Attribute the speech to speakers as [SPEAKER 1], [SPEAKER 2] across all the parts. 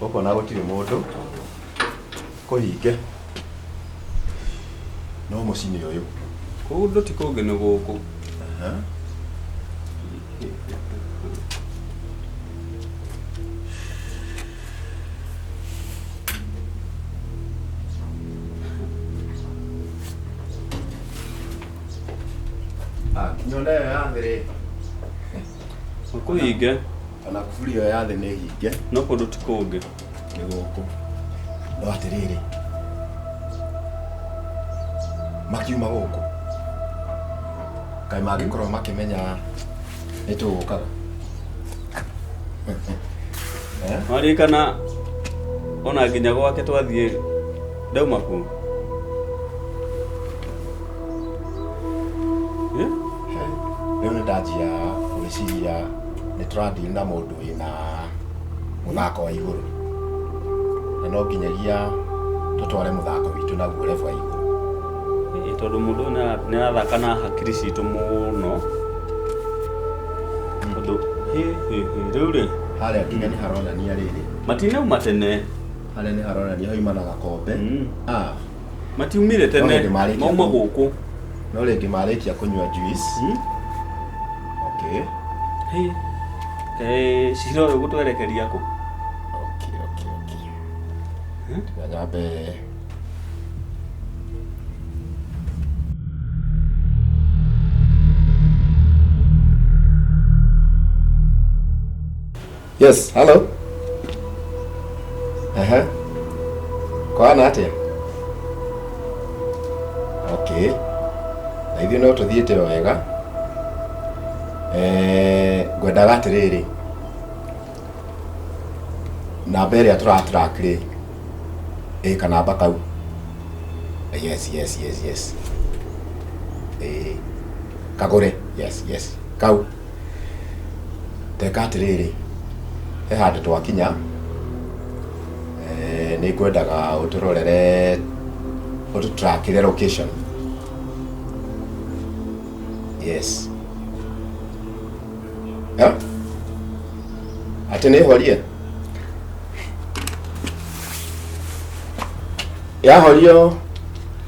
[SPEAKER 1] Gũkũ ona gũtirĩ mũndũ kũhinge no mũciĩ nĩ ũyũ.
[SPEAKER 2] Kũndũ ti kũngĩ nĩ gũkũ.
[SPEAKER 1] Aha. Ah, kinya ona ĩyo ya thĩ rĩ.
[SPEAKER 2] Kũhinge.
[SPEAKER 1] Ona kuburi ĩyo ya thĩ nĩ hinge.
[SPEAKER 2] No kũndũ ti kũngĩ.
[SPEAKER 1] Nĩ gũkũ. No atĩrĩrĩ, makiuma gũkũ kaĩ mangĩkorwo makĩmenya nĩ tũgũkaga? Eh?
[SPEAKER 2] Waririkana ona nginya gwake twathiĩ ndauma kuo. Eh?
[SPEAKER 1] Rĩu nĩ ndanjia gwĩciria nĩ tũradeal na mũndũ wĩna mũthako wa igũrũ, na no nginyagia tũtware mũthako witũ naguo level ya igũrũ.
[SPEAKER 2] Ĩĩ, tondũ mũndũ ũyũ nĩ arathaka na hakiri citũ mũno, tondũ hĩ hĩ hĩ rĩu rĩ.
[SPEAKER 1] Harĩa nginya nĩ haronania rĩrĩ.
[SPEAKER 2] Matinauma tene.
[SPEAKER 1] Harĩa nĩ haronania hauma na gakombe. Ah.
[SPEAKER 2] Matiumire
[SPEAKER 1] No
[SPEAKER 2] tene.
[SPEAKER 1] hĩndĩ marĩkia
[SPEAKER 2] Mauma gũkũ.
[SPEAKER 1] No rĩngĩ marĩkia kũnyua juice. Okay.
[SPEAKER 2] Hĩ. Kaĩ cira ũyũ gũtwerekeria kũ?
[SPEAKER 1] Okay. Tiga nyambe. Yes, hello. Aha. Kwana atĩa? Okay. Na ithuĩ no tũthiĩte o wega. Eh, ngwendaga atĩrĩrĩ. Namba ĩrĩa tũratrack rĩ, ĩ kanamba kau. Yes, yes, yes, yes. Ĩ kagũre. Yes, yes. Kau. Teka atĩrĩrĩ, he handũ twakinya, eh, nĩ ngwendaga ũtũrorere ũtũtrakĩre location. Yes. Eh? Atĩ nĩ horie? Yahorio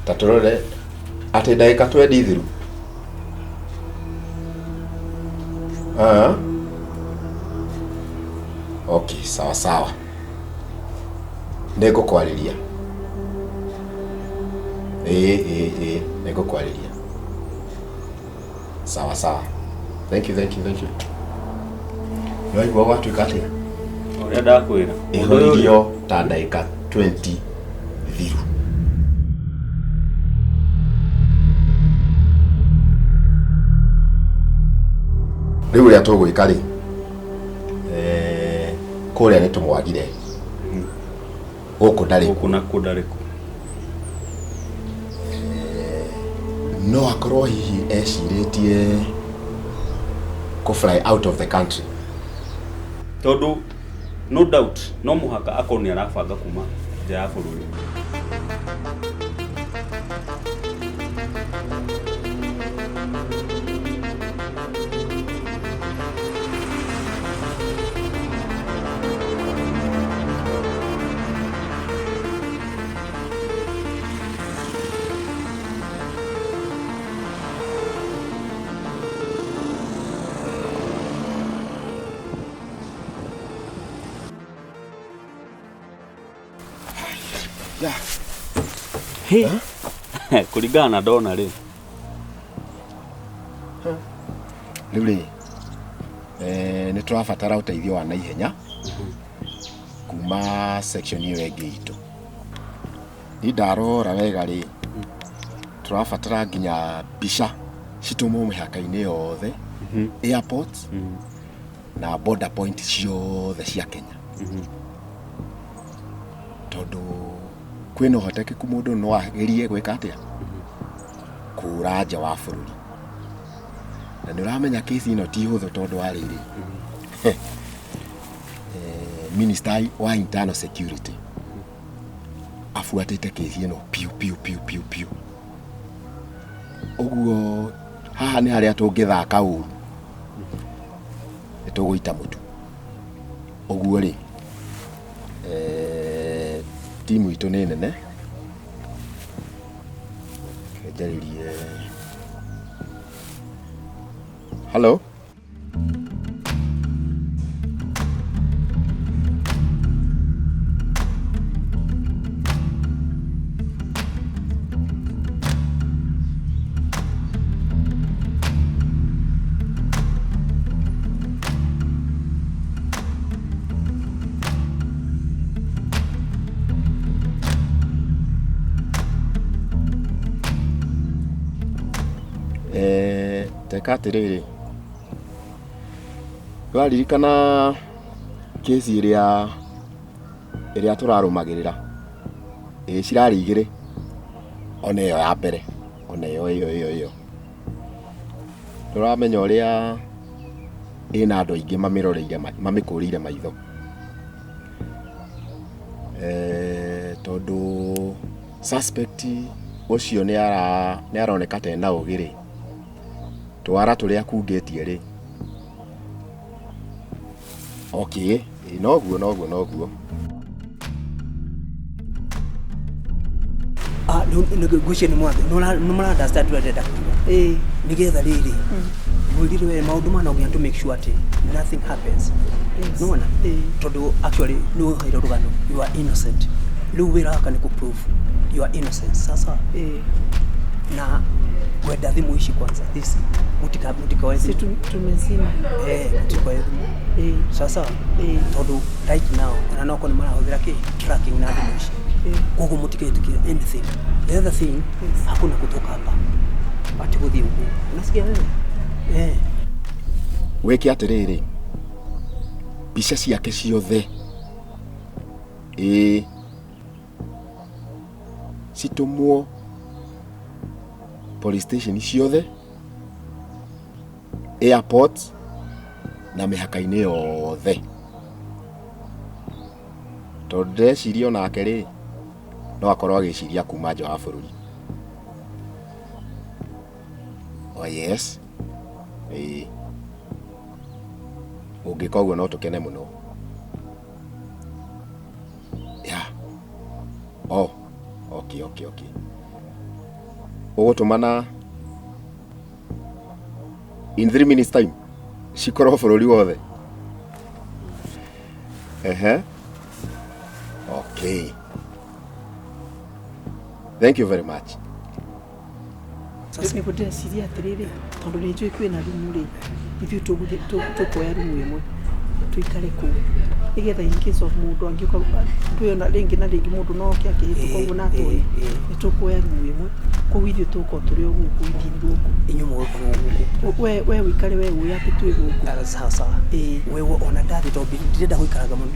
[SPEAKER 1] ta tũrore atĩ ndagĩka twendi thiru. Ah. Okay, sawa sawa. Nĩngũkwarĩria. Ĩĩ ĩĩ ĩĩ, nĩngũkwarĩria. Sawa sawa. Thank you, thank you, thank you. Nĩwaigua gwatuĩka atĩa?
[SPEAKER 2] Ũrĩa ndakwĩra. Mũndũ ũyũ rĩ,
[SPEAKER 1] Ĩhoririo ta ndagĩka 20 thiru. Rĩu ũrĩa tũgwĩka rĩ, eh, kũrĩa nĩ tũmwagire, gũkũ ndarĩ.
[SPEAKER 2] Gũkũ nakuo ndarĩ kuo.
[SPEAKER 1] No akorwo hihi ecirĩtie kũ fly out of the country.
[SPEAKER 2] Tondũ no doubt no mũhaka akorwo nĩ arabanga kuma nja ya bũrũri. Kũringana na ndona rĩ.
[SPEAKER 1] Rĩu rĩ, eh, nĩ tũrabatara ũteithio wa naihenya kuma section ĩyo ĩngĩ itũ. Niĩ ndarora wega rĩ, tũrabatara nginya mbica citũmwo mĩhaka-inĩ yothe, airports na border point ciothe cia Kenya, tondũ kwĩna ũhotekeku mũndũ no agerie gwĩka atĩa, kũra nja wa bũrũri. Na nĩ ũramenya kĩci ĩno ti hũthũ, tondũ wa rĩrĩ, eh, minister wa internal security abuatĩte kĩci ĩno piũ piũ piũ piũ piũ. Ũguo haha nĩ harĩa tũngĩthaka ũru nĩ tũgũita mũtu. Ũguo rĩ, Timu itũ nĩ nene. Reke njarĩrie. Hello. Eh, teka atĩrĩrĩ ũraririkana kĩci ĩrĩa ĩrĩa tũrarũmagĩrĩra ĩĩ cirarĩ igĩrĩ ona ĩyo ya mbere ona ĩyo ĩyo ĩyo ĩyo ndũramenya ũrĩa ĩna andũ aingĩ mamĩroreire mamĩkũrĩire maitho eh, tondũ suspect ũcio nĩ aroneka ta ena ũgĩ rĩ twara tũrĩa akungĩtie rĩ okay ĩ, noguo noguo noguo
[SPEAKER 3] Ah, ngwĩciria nĩ mwathe nĩ mũra understand ũrĩa ndĩrenda kuga
[SPEAKER 4] Ĩĩ.
[SPEAKER 3] nĩgetha rĩrĩ mwĩrire we maũndũ mana no nginya to make sure atĩ nothing happens
[SPEAKER 4] Yes.
[SPEAKER 3] nĩwona
[SPEAKER 4] Ĩĩ.
[SPEAKER 3] tondũ actually nĩ ũheirwo rũgano you are innocent rĩu wĩra waka nĩ kũ prove you are innocent sasa
[SPEAKER 4] Ĩĩ.
[SPEAKER 3] na ngwenda thimũ ici kwanza this mutika mutikoe
[SPEAKER 4] Si
[SPEAKER 3] thimũ
[SPEAKER 4] tumezima.
[SPEAKER 3] eh mutikoe thimũ
[SPEAKER 4] Ĩĩ.
[SPEAKER 3] sasa
[SPEAKER 4] Ĩĩ.
[SPEAKER 3] tondũ right now ona no korwo nĩ marahũthĩra kĩ tracking na thimũ ici
[SPEAKER 4] Ĩĩ.
[SPEAKER 3] koguo mũtigetĩkĩre anything the other thing
[SPEAKER 4] Yes.
[SPEAKER 3] hakuna kutoka hapa ati gũthiĩ ũguo unasikia wewe eh
[SPEAKER 1] wĩke atĩrĩrĩ mbica ciake ciothe ĩĩ citũmwo police station ciothe airport na mĩhaka-inĩ yothe tondũ ndĩreciria onake rĩ no akorwo agĩciria kuma nja wa bũrũri oh yes ĩĩ ũngĩka ũguo no tũkene mũno yeah. oh okay okay okay ũgũtũmana in 3 minutes time cikorwo bũrũri wothe ehe okay thank you very much
[SPEAKER 3] sasa
[SPEAKER 4] Nĩguo ndĩreciria atĩrĩrĩ tondũ nĩ njũĩ kwĩna rumu rĩ ithuĩ tũgũthiĩ tũkuoya rumu ĩmwe tũikare kũu nĩgetha in case of mũndũ angĩũka ndwĩona rĩngĩ na rĩngĩ mũndũ no oke akĩhĩtũka ũguo na atũĩ
[SPEAKER 3] Ĩĩ, ĩĩ.
[SPEAKER 4] nĩ tũkuoya rumu ĩmwe koguo ithuĩ tũgũkorwo tũrĩ o gũkũ ithiĩ gũkũ
[SPEAKER 3] inyuĩ mũgũkorwo gũkũ
[SPEAKER 4] we ũikare we ũĩ atĩ twĩ gũkũ
[SPEAKER 3] Ah, sawa sawa
[SPEAKER 4] Ĩĩ.
[SPEAKER 3] wewe ona ndathi tondũ ndirenda gũikaraga mũno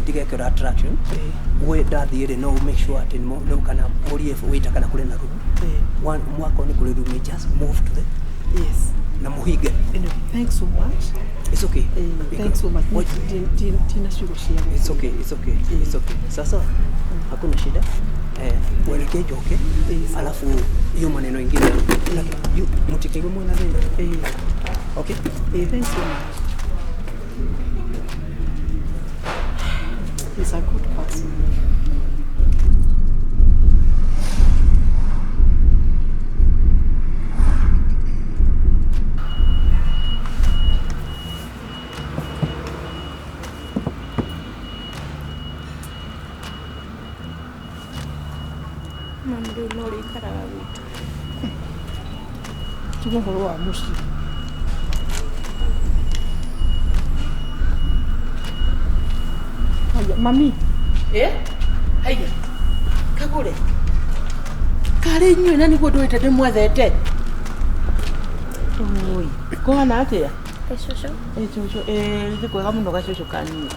[SPEAKER 3] ndigekĩra attraction
[SPEAKER 4] Ĩĩ.
[SPEAKER 3] we ndathiĩ rĩ no make sure atĩ nĩmo- no kana mũrie waiter kana kũrĩ na room
[SPEAKER 4] Ĩĩ.
[SPEAKER 3] One- mwakorwo nĩ kũrĩ room just move to the
[SPEAKER 4] yes
[SPEAKER 3] na mũhinge
[SPEAKER 4] anyway thanks so much
[SPEAKER 3] it's okay
[SPEAKER 4] Ĩĩ, thanks so much
[SPEAKER 3] What-
[SPEAKER 4] ndina ciugo cia
[SPEAKER 3] It's okay, it's okay, it's okay. Sasa hakuna shida. Eh, uelekee njoke.
[SPEAKER 4] Eh, sawa.
[SPEAKER 3] Alafu hiyo maneno ingine mtikaigwe mwena thĩna.
[SPEAKER 4] Ĩĩ.
[SPEAKER 3] Okay?
[SPEAKER 4] Ĩĩ, thanks so much. He's a good person.
[SPEAKER 5] Mami rĩu no ũrĩikaraga gwitũ.
[SPEAKER 4] Tiga ũhoro wa mũciĩ. Haya, mami.
[SPEAKER 6] Eh? Haiya. Kagure. Karĩ inyuĩ na nĩguo ndũĩte ndĩmwethete. Oi, kũhana atĩa?
[SPEAKER 5] Ĩ cũcũ.
[SPEAKER 6] Ĩ cũcũ, ĩ nĩ kwega mũno gacũcũ kanyu.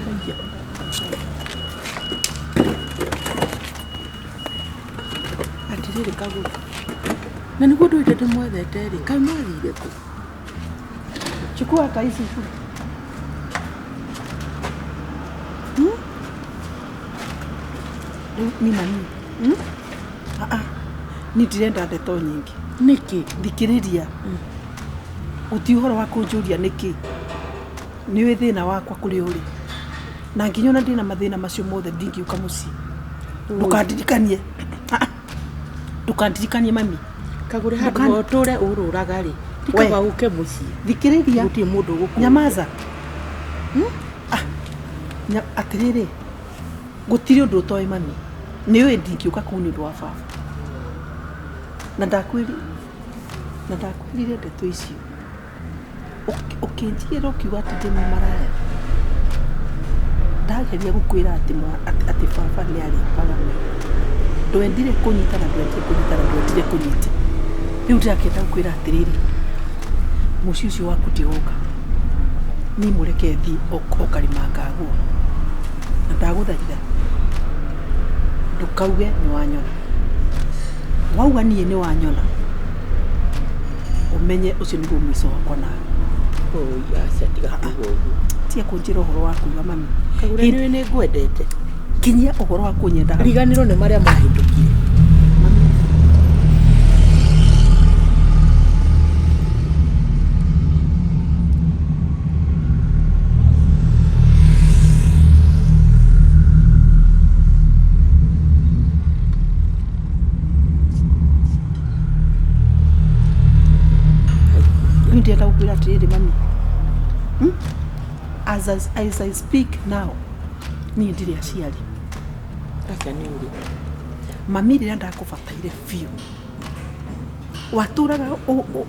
[SPEAKER 6] Haiya. Atĩrĩrĩ Kagure. Na nĩguo ndũĩte ndĩmwethete rĩ, kaĩ mwathire kũ?
[SPEAKER 4] Chukua hata hizi tu. Rĩu ni mami. Ah ah. Ni ndirenda ndeto nyingĩ.
[SPEAKER 6] Nĩkĩ?
[SPEAKER 4] Thikĩrĩria. Ũti ũhoro wa kũnjũria nĩkĩ. Nĩ ũĩ thĩna wakwa kũrĩa ũrĩ. Na nginya ona ndĩna mathĩna macio mothe ndingĩũka mũciĩ. Ndũkandirikanie. Ah, ah. Ndũkandirikanie mami.
[SPEAKER 6] Kagũre handũ
[SPEAKER 4] Ndũkan-
[SPEAKER 6] ũtũre ũrũraga rĩ
[SPEAKER 4] We.
[SPEAKER 6] tikaba ũke mũciĩ
[SPEAKER 4] Thikĩrĩria.
[SPEAKER 6] gũtirĩ mũndũ ũgũkũria.
[SPEAKER 4] Nyamaza. Ah, atĩrĩrĩ, gũtirĩ ũndũ ũtoĩ mami. Nĩ ũĩ ndingĩũka kũu nĩ ũndũ wa baba. Na ndakwĩrire ndeto icio. Ũkĩnjigĩra ũkiuga atĩ ndĩ mũmaraya. Ndageria gũkwĩra atĩ atĩ baba nĩ arĩpaga. Ndwendire kũnyita na ndwendire kũnyita na ndwendire kũnyita. Rĩu ndĩrakĩenda gũkwĩra atĩrĩrĩ, mũciĩ ũcio waku ndigũka. Niĩ mũreke thiĩ o karĩma ngagũa. Na ndagũthaitha ndũkauge nĩ wanyona. Wauga niĩ nĩ wanyona, ũmenye ũcio nĩguo mũico wakwa nawe.
[SPEAKER 6] Oi, aca tiga kuuga ũguo.
[SPEAKER 4] Tiga kũnjĩra ũhoro wa kuuga mami.
[SPEAKER 6] Kagũre nĩũĩ nĩ ngwendete.
[SPEAKER 4] Kinyia ũhoro wa kũnyenda hau.
[SPEAKER 6] Riganĩrwo nĩ marĩa mahĩtũkire.
[SPEAKER 4] Mami. Rĩu ndĩrenda gũkwĩra atĩrĩrĩ mami. As I speak now, niĩ ndirĩ aciari.
[SPEAKER 6] Aca nĩ ũrĩ.
[SPEAKER 4] Mami rĩrĩa ndakũbataire biũ.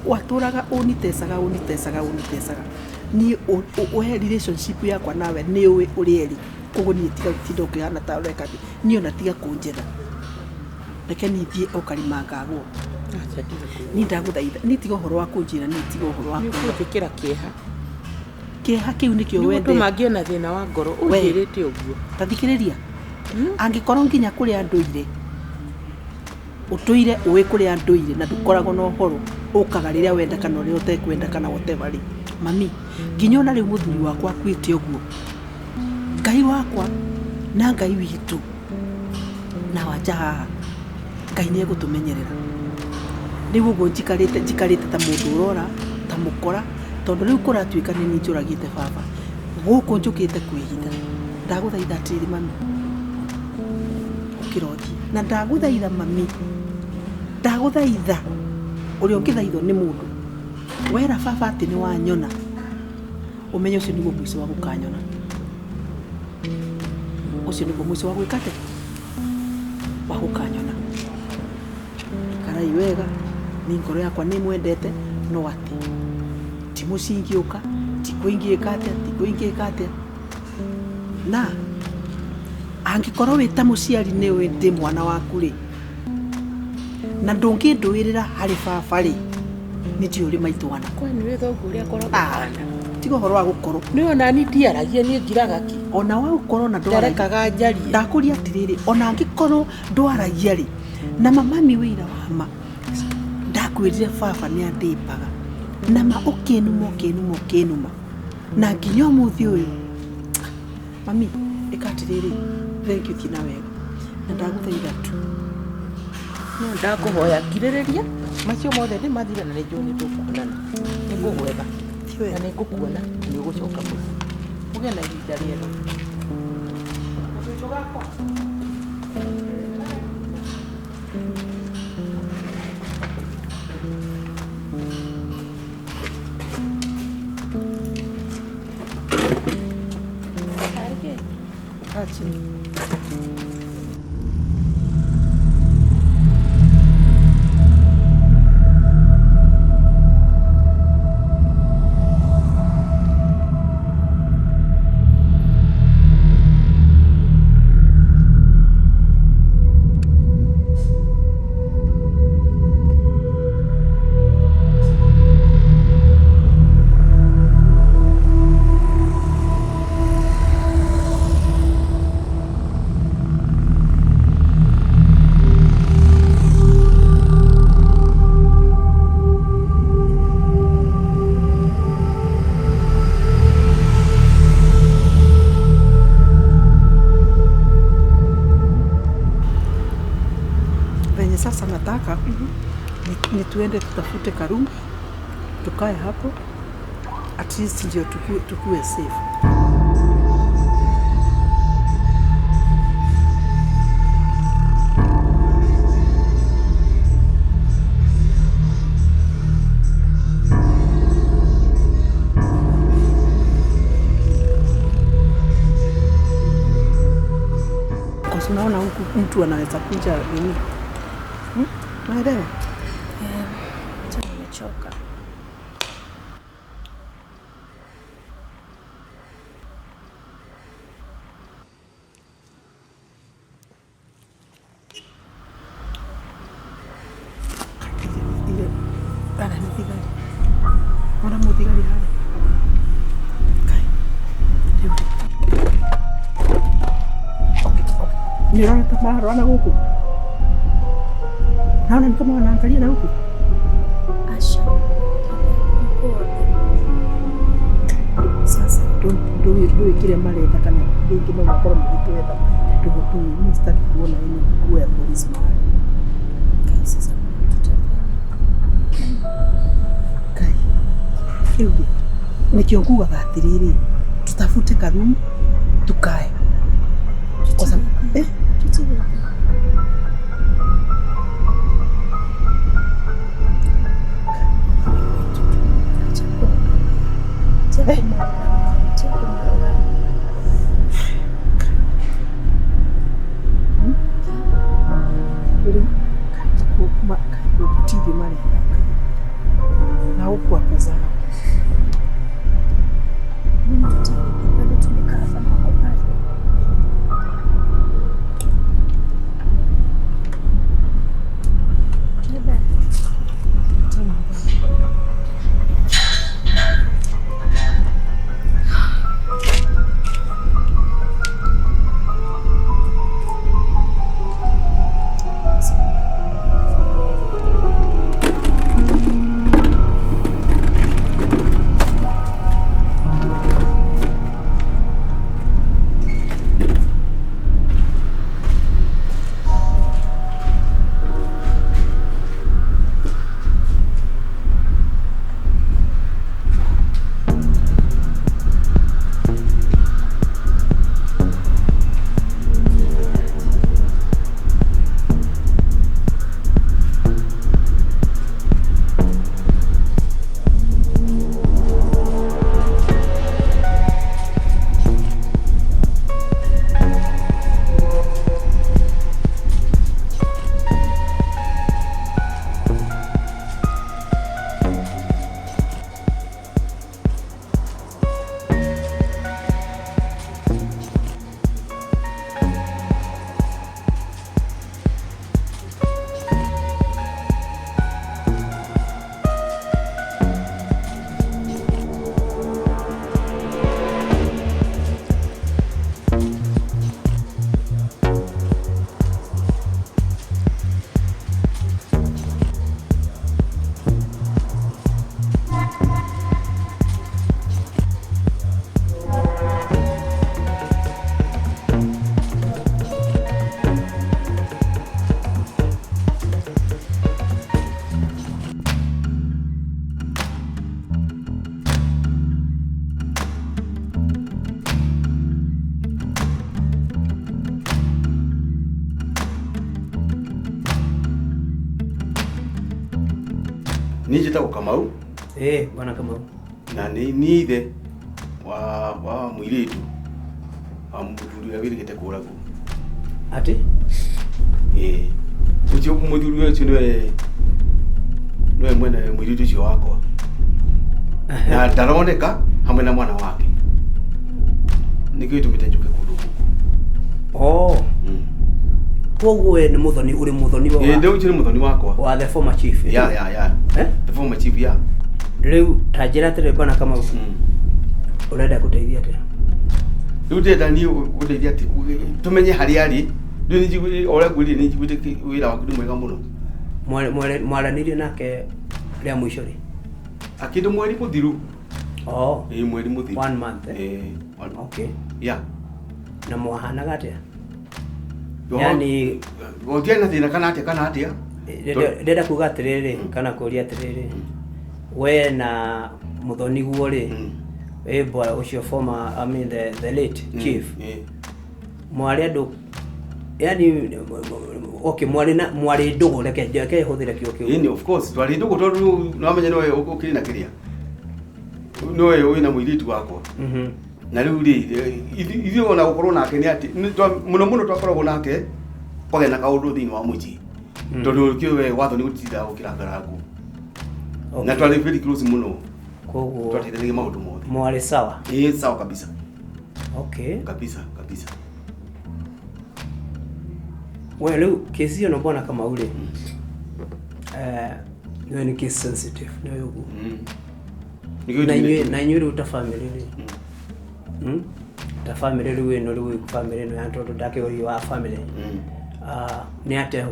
[SPEAKER 4] Watũraga ũnitecaga ũnitecaga ũnitecaga. Niĩ we relationship yakwa nawe nĩ ũĩ ũrĩa ĩrĩ. Koguo niĩ tiga gũtinda ũkĩhana ta ũreka atĩ. Niĩ ona tiga kũnjetha. Reke niĩ thiĩ o karima ngagũa.
[SPEAKER 6] Aca tiga kuuga.
[SPEAKER 4] Niĩ ndagũthaitha. Niĩ tiga ũhoro wa kũnjĩra, niĩ tiga ũhoro wa
[SPEAKER 6] Nĩ
[SPEAKER 4] kuuga.
[SPEAKER 6] ũkũnjĩkĩra kĩeha.
[SPEAKER 4] Kĩeha kĩu nĩkĩo
[SPEAKER 6] Nĩ
[SPEAKER 4] wendete.
[SPEAKER 6] gũtũma ngĩe na thĩna wa ngoro
[SPEAKER 4] We.
[SPEAKER 6] ũnjĩrĩte ũguo.
[SPEAKER 4] Ta thikĩrĩria. Angĩkorwo nginya kũrĩa ndũire, ũtũire ũĩ kũrĩa ndũire na ndũkoragwo na ũhoro ũkaga rĩrĩa wenda kana ũrĩa ũtekwenda kana whatever rĩ. Mami, nginya ona rĩu mũthuri wakwa akuĩte ũguo, Ngai wakwa na Ngai witũ na wanja haha, Ngai nĩ egũtũmenyerera. Rĩu ũguo njikarĩte ta mũndũ ũrora, ta mũkora, tondũ rĩu kũratuĩka nĩ niĩ njũragĩte baba. Gũkũ njũkĩte kwĩhitha. Ndagũthaitha atĩrĩrĩ mami, ũkĩra ũthiĩ. Na ndagũthaitha mami, ndagũthaitha ũrĩa ũngĩthaithwo nĩ mũndũ. Wera baba atĩ nĩ wanyona, ũmenye ũcio nĩguo mũico wa gũkanyona. Ũcio nĩguo mũico wa gwĩka atĩa? Wa gũkanyona. Ikarai wega, niĩ ngoro yakwa nĩ ĩmwendete, no atĩ ti mũciĩ ingĩũka, ti kwĩ ingĩka atĩa, ti kwĩ ingĩka atĩa. Na angĩkorwo wĩ ta mũciari nĩ ũĩ ndĩ mwana waku rĩ, na ndũngĩndũĩrĩra harĩ baba rĩ, nĩ ndiũĩ ũrĩ maitũ wana.
[SPEAKER 6] Kwani nĩ thoguo ũrĩa akoragwo
[SPEAKER 4] Ah,
[SPEAKER 6] ahana?
[SPEAKER 4] tiga ũhoro wa gũkorwo.
[SPEAKER 6] Nĩ ona niĩ ndiaragia, niĩ ngiraga ki.
[SPEAKER 4] Ona wa gũkorwo na ndwaragia.
[SPEAKER 6] Ndarekaga njarie.
[SPEAKER 4] Ndakũria atĩrĩrĩ, ona angĩkorwo ndwaragia rĩ, na mamami wĩira wa ma, ndakwĩrire baba nĩ andĩpaga. Na ma ũkĩnuma, ũkĩnuma, ũkĩnuma. Na nginya ũmũthĩ ũyũ. Mami, ĩka atĩrĩrĩ, thank you thiĩ na wega. Na ndagũthaitha tu.
[SPEAKER 6] No ndakũhoya ngirĩrĩria, macio mothe nĩ mathira na nĩ njũĩ nĩ tũkuonana. Nĩ ngũgwetha.
[SPEAKER 4] Ti wega.
[SPEAKER 6] Na nĩ ngũkuona, nĩ ũgũcoka mũciĩ. Ũgĩe na ihinda rĩega.
[SPEAKER 4] Kaa chini. Venye sasa nataka ni tuende tutafute karoom tukae hapo, at least ndio tukue safe. Si unaona huku mtu anaweza kuja nini? Unaelewa?
[SPEAKER 5] Hata nimechoka.
[SPEAKER 4] Ile ana nĩ thigari. Ona mũthigari harĩa. Kai. Rĩu rĩ. Okay, okay. Nĩ ũrona ta mararora na gũkũ? Naona ni kama wanaangalia na huku.
[SPEAKER 5] Asha. Nikuona.
[SPEAKER 4] Sasa ndũĩ kĩrĩa maretha kana rĩngĩ no makorwo magĩtwetha. Ndũĩ niĩ sitaki kuona any nguo ya polisi mahali.
[SPEAKER 5] Kai, sasa tutafanya.
[SPEAKER 4] Kai. Rĩu rĩ, nĩkĩo ngugaga atĩrĩrĩ, tutafute karumu tukae. Kwa sababu
[SPEAKER 5] Tutafanya. Acha kuangalia. Acha kumwona. Acha kumwona.
[SPEAKER 4] Rĩu gũtirĩ maretha na gũkũ zao.
[SPEAKER 5] Tutafanya. Bado tumekaa hapa na wako pale. Bye bye.
[SPEAKER 7] Niĩ njĩtagwo Kamau.
[SPEAKER 3] Bwana Kamau.
[SPEAKER 7] Na nĩ niĩ ithe wa mũirĩtu wa mũthuri ũrĩa wĩrĩgĩte kũragwo.
[SPEAKER 3] Atĩ?
[SPEAKER 7] Ĩĩ. Ũcio mũthuri ũcio nĩwe mwene mũirĩtu ũcio wakwa. Na ndaroneka hamwe na mwana wake. Nĩkĩo gĩtũmĩte njũke kũndũ gũkũ.
[SPEAKER 3] Oh. Koguo we nĩ mũthoni, ũrĩ mũthoni wa.
[SPEAKER 7] Ĩĩ, ũcio nĩ mũthoni wakwa.
[SPEAKER 3] Wa the former chief.
[SPEAKER 7] Yeah.
[SPEAKER 3] Eh?
[SPEAKER 7] The former chief, yeah.
[SPEAKER 3] Rĩu ta njĩra atĩrĩ bwana Kamau. Ũrenda gũteithia atĩa?
[SPEAKER 7] Rĩu ndĩrenda niĩ gũteithia atĩ tũmenye harĩa arĩ. Rĩu nĩ ũrĩa ngwĩrire nĩ njiguĩte wĩra waku nĩ mwega mũno.
[SPEAKER 3] Mwaranĩirie nake rĩa mũico rĩ?
[SPEAKER 7] Akĩndũ mweri mũthiru.
[SPEAKER 3] Oh.
[SPEAKER 7] Ĩĩ, mweri mũthiru.
[SPEAKER 3] 1 month.
[SPEAKER 7] Ĩĩ.
[SPEAKER 3] Okay.
[SPEAKER 7] Yeah.
[SPEAKER 3] Na mwahanaga atĩa? Yani
[SPEAKER 7] gũtiarĩ na thĩna kana atĩa?
[SPEAKER 3] Ndĩrenda kuga atĩrĩrĩ kana kũria atĩrĩrĩ, we na mũthoni guo rĩ, bwana ũcio former, I mean the late chief. Mwarĩ andũ yani okay mwarĩ na mwarĩ ndũgũ, reke hũthĩre kiugo kĩu.
[SPEAKER 7] Ĩni, of course twarĩ ndũgũ tondũ nĩwamenya nĩwe ũkĩrĩ na kĩrĩa. Nĩwe wĩna mũirĩtu wakwa. Na rĩu rĩ, ithuĩ ona gũkorwo nake nĩ atĩ mũno mũno twakoragwo nake kwagĩa na kaũndũ thĩinĩ wa mũciĩ, tondũ kĩo we watho nĩ gũtindaga gũkĩrangara nguo. Na twarĩ very close mũno.
[SPEAKER 3] Koguo
[SPEAKER 7] twateithanagia maũndũ mothe.
[SPEAKER 3] Mwarĩ sawa?
[SPEAKER 7] Ĩĩ, sawa kabisa.
[SPEAKER 3] Okay.
[SPEAKER 7] Kabisa kabisa.
[SPEAKER 3] We rĩu kesi ĩno bwana Kamau rĩ, nĩwe nĩ case sensitive, nĩwe ũguo.
[SPEAKER 7] Nĩkĩo
[SPEAKER 3] Na
[SPEAKER 7] njugire.
[SPEAKER 3] inyuĩ, na inyuĩ rĩu ta family rĩ, Ta family rĩu ĩno, rĩu family ĩno ya tondũ ndakĩũrio wa family. Ah, nĩ atĩa,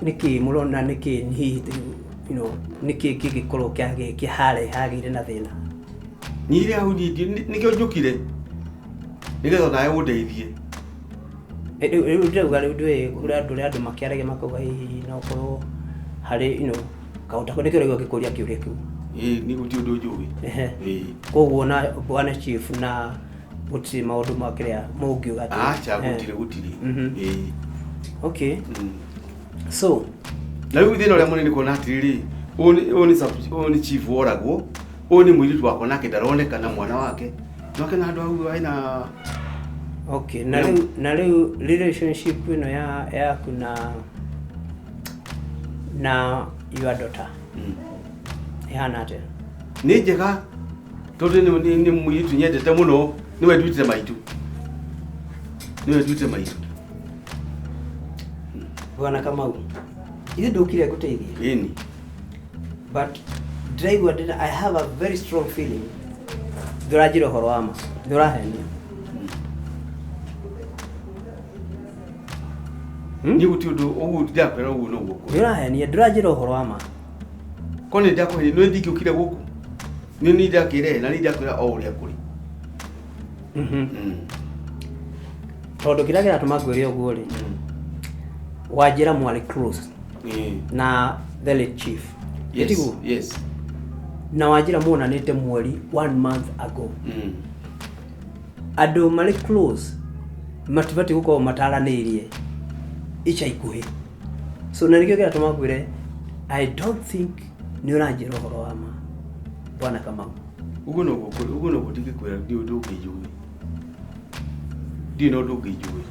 [SPEAKER 3] nĩkĩ mũrona, nĩkĩ hihi, nĩkĩ kĩngĩkorwo kĩharĩa hagĩire na thĩna?
[SPEAKER 7] Niĩ hau niĩ nĩkĩo njũkire nĩgetha nawe ũndeithie.
[SPEAKER 3] Rĩu ndĩrauga rĩu ndũĩ ũrĩa andũ, ũrĩa andũ makĩaragia makauga hihi no ũkorwo harĩ kaũndũ nĩkĩo ũraigua ngĩkũria kĩũria kĩu.
[SPEAKER 7] Ĩĩ, nĩ gũtirĩ ũndũ njũĩ.
[SPEAKER 3] Ehe.
[SPEAKER 7] Ĩĩ.
[SPEAKER 3] Koguo na bwana chief na gũtirĩ maũndũ ma kĩrĩa mũngiuga atĩ-
[SPEAKER 7] Aca, gũtirĩ, gũtirĩ. Ĩĩ.
[SPEAKER 3] Okay. So
[SPEAKER 7] na rĩu thĩna ũrĩa mũnene kuona atĩrĩrĩ, ũyũ nĩ chief woragwo, ũyũ nĩ mũirĩtu wakwa nake ndaroneka na mwana wake nake na andũ hau hena.
[SPEAKER 3] Okay, na rĩu relationship ĩno ya yaku na your daughter ĩhana atĩa?
[SPEAKER 7] Nĩ njega tondũ nĩ mũirĩtu nyendete mũno, nĩwe nduĩte maitũ, nĩwe nduĩte maitũ.
[SPEAKER 3] Bwana Kamau, ithuĩ ndũkire ngũteithie.
[SPEAKER 7] Ĩni.
[SPEAKER 3] But ndĩraigua ndĩna, I have a very strong feeling ndũranjĩra ũhoro wa ma, ndũrahenia.
[SPEAKER 7] Niĩ gũtirĩ ũndũ ũguo ndakwĩra, ũguo noguo kũrĩ.
[SPEAKER 3] Ndũrahenia, ndũranjĩra ũhoro wa ma.
[SPEAKER 7] Ko nĩ ndakũhenia, nĩ ndingĩũkire gũkũ, nĩ ndakĩrehe na nĩ ndakwĩra o ũrĩa kũrĩ.
[SPEAKER 3] Tondũ kĩrĩa kĩratũma ngwĩre ũguo rĩ, wanjĩra mwarĩ close na the late chief.
[SPEAKER 7] Yes.
[SPEAKER 3] Tiguo?
[SPEAKER 7] Yes.
[SPEAKER 3] Na wanjĩra muonanĩte mweri one month ago. Andũ marĩ close matibatiĩ gũkorwo mataranĩirie ica ikuhĩ, so na nĩkĩo kĩratũma ngwĩre I don't think nĩ ũranjĩra ũhoro wa ma, bwana Kamau.
[SPEAKER 7] Ũguo noguo kũrĩ, ũguo noguo ndingĩkwĩra, ndiũ ũndũ ũngĩ njũĩ, ndirĩ na ũndũ ũngĩ njũĩ.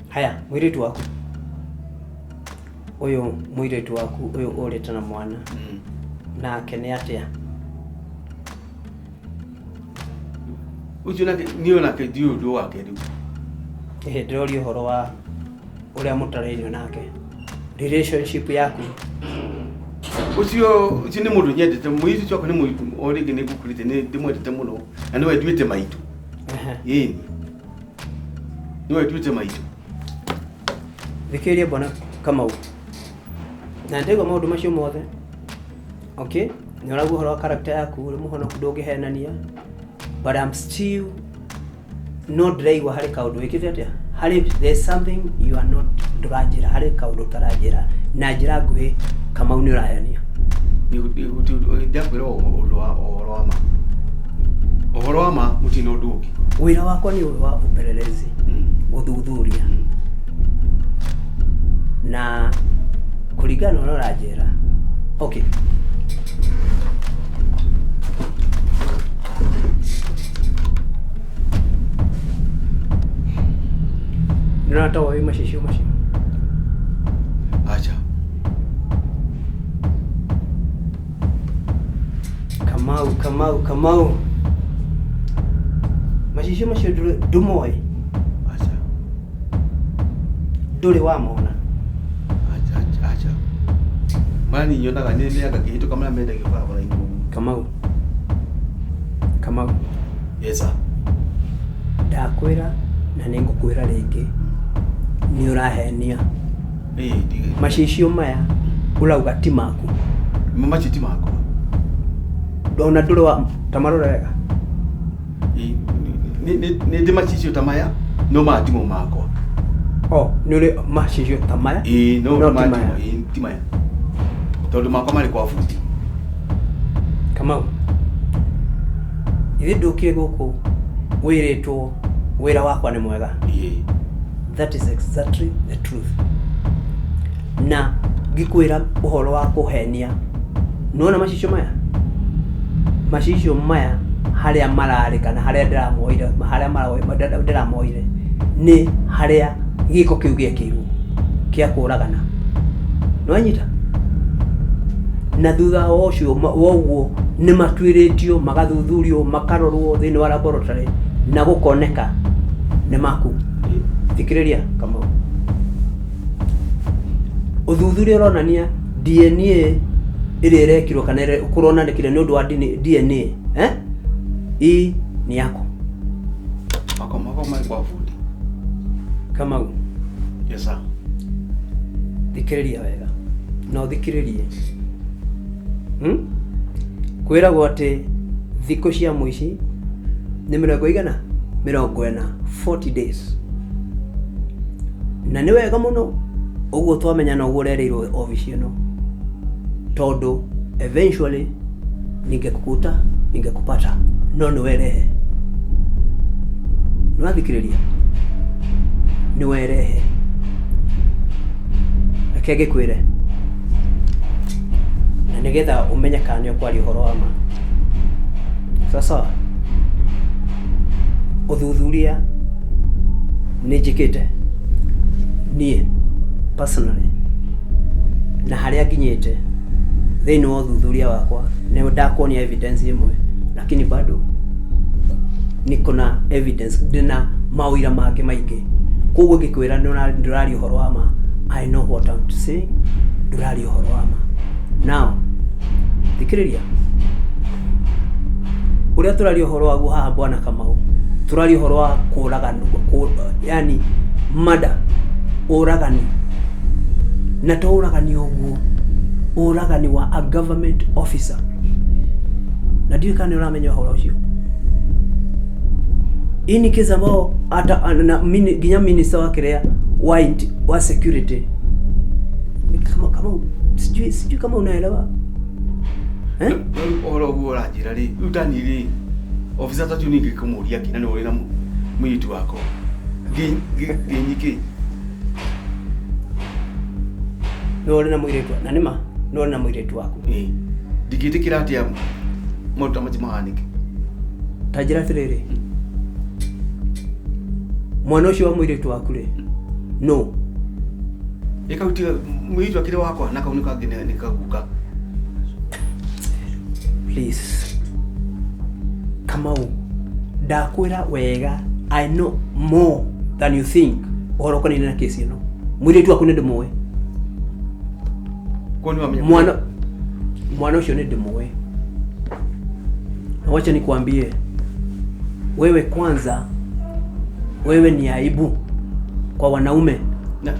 [SPEAKER 3] Haya, mũirĩtu waku ũyũ, mũirĩtu waku ũyũ ũrĩte na mwana nake nĩ atĩa?
[SPEAKER 7] Ũcio nake niĩ onake ndiũĩ ũndũ wake rĩu.
[SPEAKER 3] Ĩhĩ, ndĩroria ũhoro wa ũrĩa mũtarairio nake, relationship yaku.
[SPEAKER 7] Ũcio nĩ mũndũ nyendete, mũirĩtu ũcio wakwa nĩ mũirĩtu o rĩngĩ nĩ ngũkũrĩte, nĩ ndĩmwendete mũno na nĩwe nduĩte maitũ. Ĩni, nĩwe nduĩte maitũ.
[SPEAKER 3] Thikĩrĩria bwana Kamau, na ndĩraigua maũndũ macio mothe. Okay, nĩ ũraigua ũhoro wa character yaku, ũrĩ mũhonoku, ndũngĩhenania, but I'm still no ndĩraigua harĩ kaũndũ wĩkĩte atĩa, harĩ there's something you are not, ndũranjĩra, harĩ kaũndũ ũtaranjĩra na njĩra nguhĩ. Kamau, nĩ ũrahenia.
[SPEAKER 7] Ndakwĩra ũndũ wa ũhoro wa ma, ũhoro wa ma, gũtirĩ na ũndũ ũngĩ.
[SPEAKER 3] Wĩra wakwa nĩ ũyũ wa upelelezi, gũthuthuria, na kũringana na ũrĩa ũranjĩra, okay. Nĩ ũratoa wĩ macicio macio?
[SPEAKER 7] Acha.
[SPEAKER 3] Kamau, Kamau, Kamau, macicio macio ndũmoĩ?
[SPEAKER 7] Acha.
[SPEAKER 3] Ndũrĩ wamona?
[SPEAKER 7] Acha, acha, acha, maya niĩ nyonaga nĩ mĩanga ngĩhĩtũka marĩa mendagio barabara-inĩ ũguo.
[SPEAKER 3] Kamau, Kamau.
[SPEAKER 7] Yes sir.
[SPEAKER 3] Ndakwĩra na nĩ ngũkwĩra rĩngĩ, nĩ ũrahenia.
[SPEAKER 7] Ĩĩ.
[SPEAKER 3] Macicio maya ũrauga ti maku?
[SPEAKER 7] Macio ti makwa.
[SPEAKER 3] Ona ndũrĩ wa tamarora wega?
[SPEAKER 7] Ĩĩ, nĩ ndĩ macicio ta maya, no maya timo makwa.
[SPEAKER 3] O nĩ ũrĩ macicio ta maya?
[SPEAKER 7] Ĩĩ, no
[SPEAKER 3] No ti
[SPEAKER 7] maya
[SPEAKER 3] maya.
[SPEAKER 7] Ĩĩ, ti maya tondũ makwa marĩ kwa bundi.
[SPEAKER 3] Kamau, ithuĩ ndũkire gũkũ wĩrĩtwo wĩra wakwa nĩ mwega.
[SPEAKER 7] Ĩĩ.
[SPEAKER 3] That is exactly the truth, na ngĩkwĩra ũhoro wa kũhenia Nĩwona macicio maya? Macicio maya harĩa mararĩ kana harĩa ndĩramoire, harĩa ndĩramoire nĩ harĩa gĩko kĩu gĩekĩirwo kĩa kũragana. Nĩwanyita? Na thutha wa ũcio wa ũguo nĩ matuĩrĩtio, magathuthurio, makarorwo thĩinĩ wa laboratory na gũkoneka nĩ maku. Thikĩrĩria Kamau. Ũthuthuria ũronania DNA ĩrĩa ĩrekirwo kana ĩrĩa kũronanĩkire nĩ ũndũ wa DNA, eh? Hii ni yako.
[SPEAKER 7] Mako mako mai kwa bundi.
[SPEAKER 3] Kamau.
[SPEAKER 7] Yes sir.
[SPEAKER 3] Thikĩrĩria wega na ũthikĩrĩrie. Kwĩragwo atĩ thikũ cia mũici nĩ mĩrongo igana 40, 40 days. Na nĩ wega mũno ũguo twamenya na ũguo ũrereirwo obici ĩno, tondũ eventually ningekukuta ningekupata, no nĩ werehe. Nĩ wathikĩrĩria? Nĩ werehe. Reke ngĩkwĩre, na nĩgetha ũmenye kana nĩ ũkwaria ũhoro wa ma. Sawa sawa? Ũthuthuria nĩ njĩkĩte niĩ personally, na harĩa nginyĩte thĩinĩ wa ũthuthuria wakwa nĩ ndakuonia evidence ĩmwe, lakini bado niko na evidence, ndĩna maũira mangĩ maingĩ. Koguo ngĩkwĩra ndũraria ũhoro wa ma, I know what I'm saying, ndũraria ũhoro wa ma. Now thikĩrĩria ũrĩa tũraria ũhoro waguo haha, bwana Kamau. Tũraria ũhoro wa kũragana, yani murder, ũragani, na to ũragani ũguo, ũragani wa a government officer, na ndiũĩ kana nĩ ũramenya ũhoro ũcio. Hii ni kesi ambao hata na nginya minister wa kĩrĩa wa security. Ni kama sijui kama unaelewa, eh?
[SPEAKER 7] Rĩu ũhoro ũguo ũranjĩra rĩ, rĩu tani rĩ, officer ta tu ningĩ kũmũria kĩ na nĩ ũrĩ na mũirĩtu wakwa ngĩnyikĩ.
[SPEAKER 3] Nĩ ũrĩ na mũirĩtu, na nĩma nĩ ũrĩ na mũirĩtu waku.
[SPEAKER 7] Ĩĩ, ndingĩtĩkĩra atĩa maũndũ ta macio mahanĩke.
[SPEAKER 3] Ta njĩra atĩrĩrĩ, mwana ũcio wa mũirĩtu waku rĩ, no?
[SPEAKER 7] Ĩ kau tiga mũirĩtu akĩrĩ wakwa, na kau nĩ kangĩ nĩ kaguka.
[SPEAKER 3] Please Kamau, ndakwĩra wega, I know more than you think ũhoro ũkonainie na kesi ĩno. Mũirĩtu waku nĩ ndĩmũĩ.
[SPEAKER 7] Kuo nĩ wamenya.
[SPEAKER 3] Mwana ũcio nĩ ndĩmũĩ, na wacha nikwambie wewe, kwanza wewe ni aibu kwa wanaume.
[SPEAKER 7] Na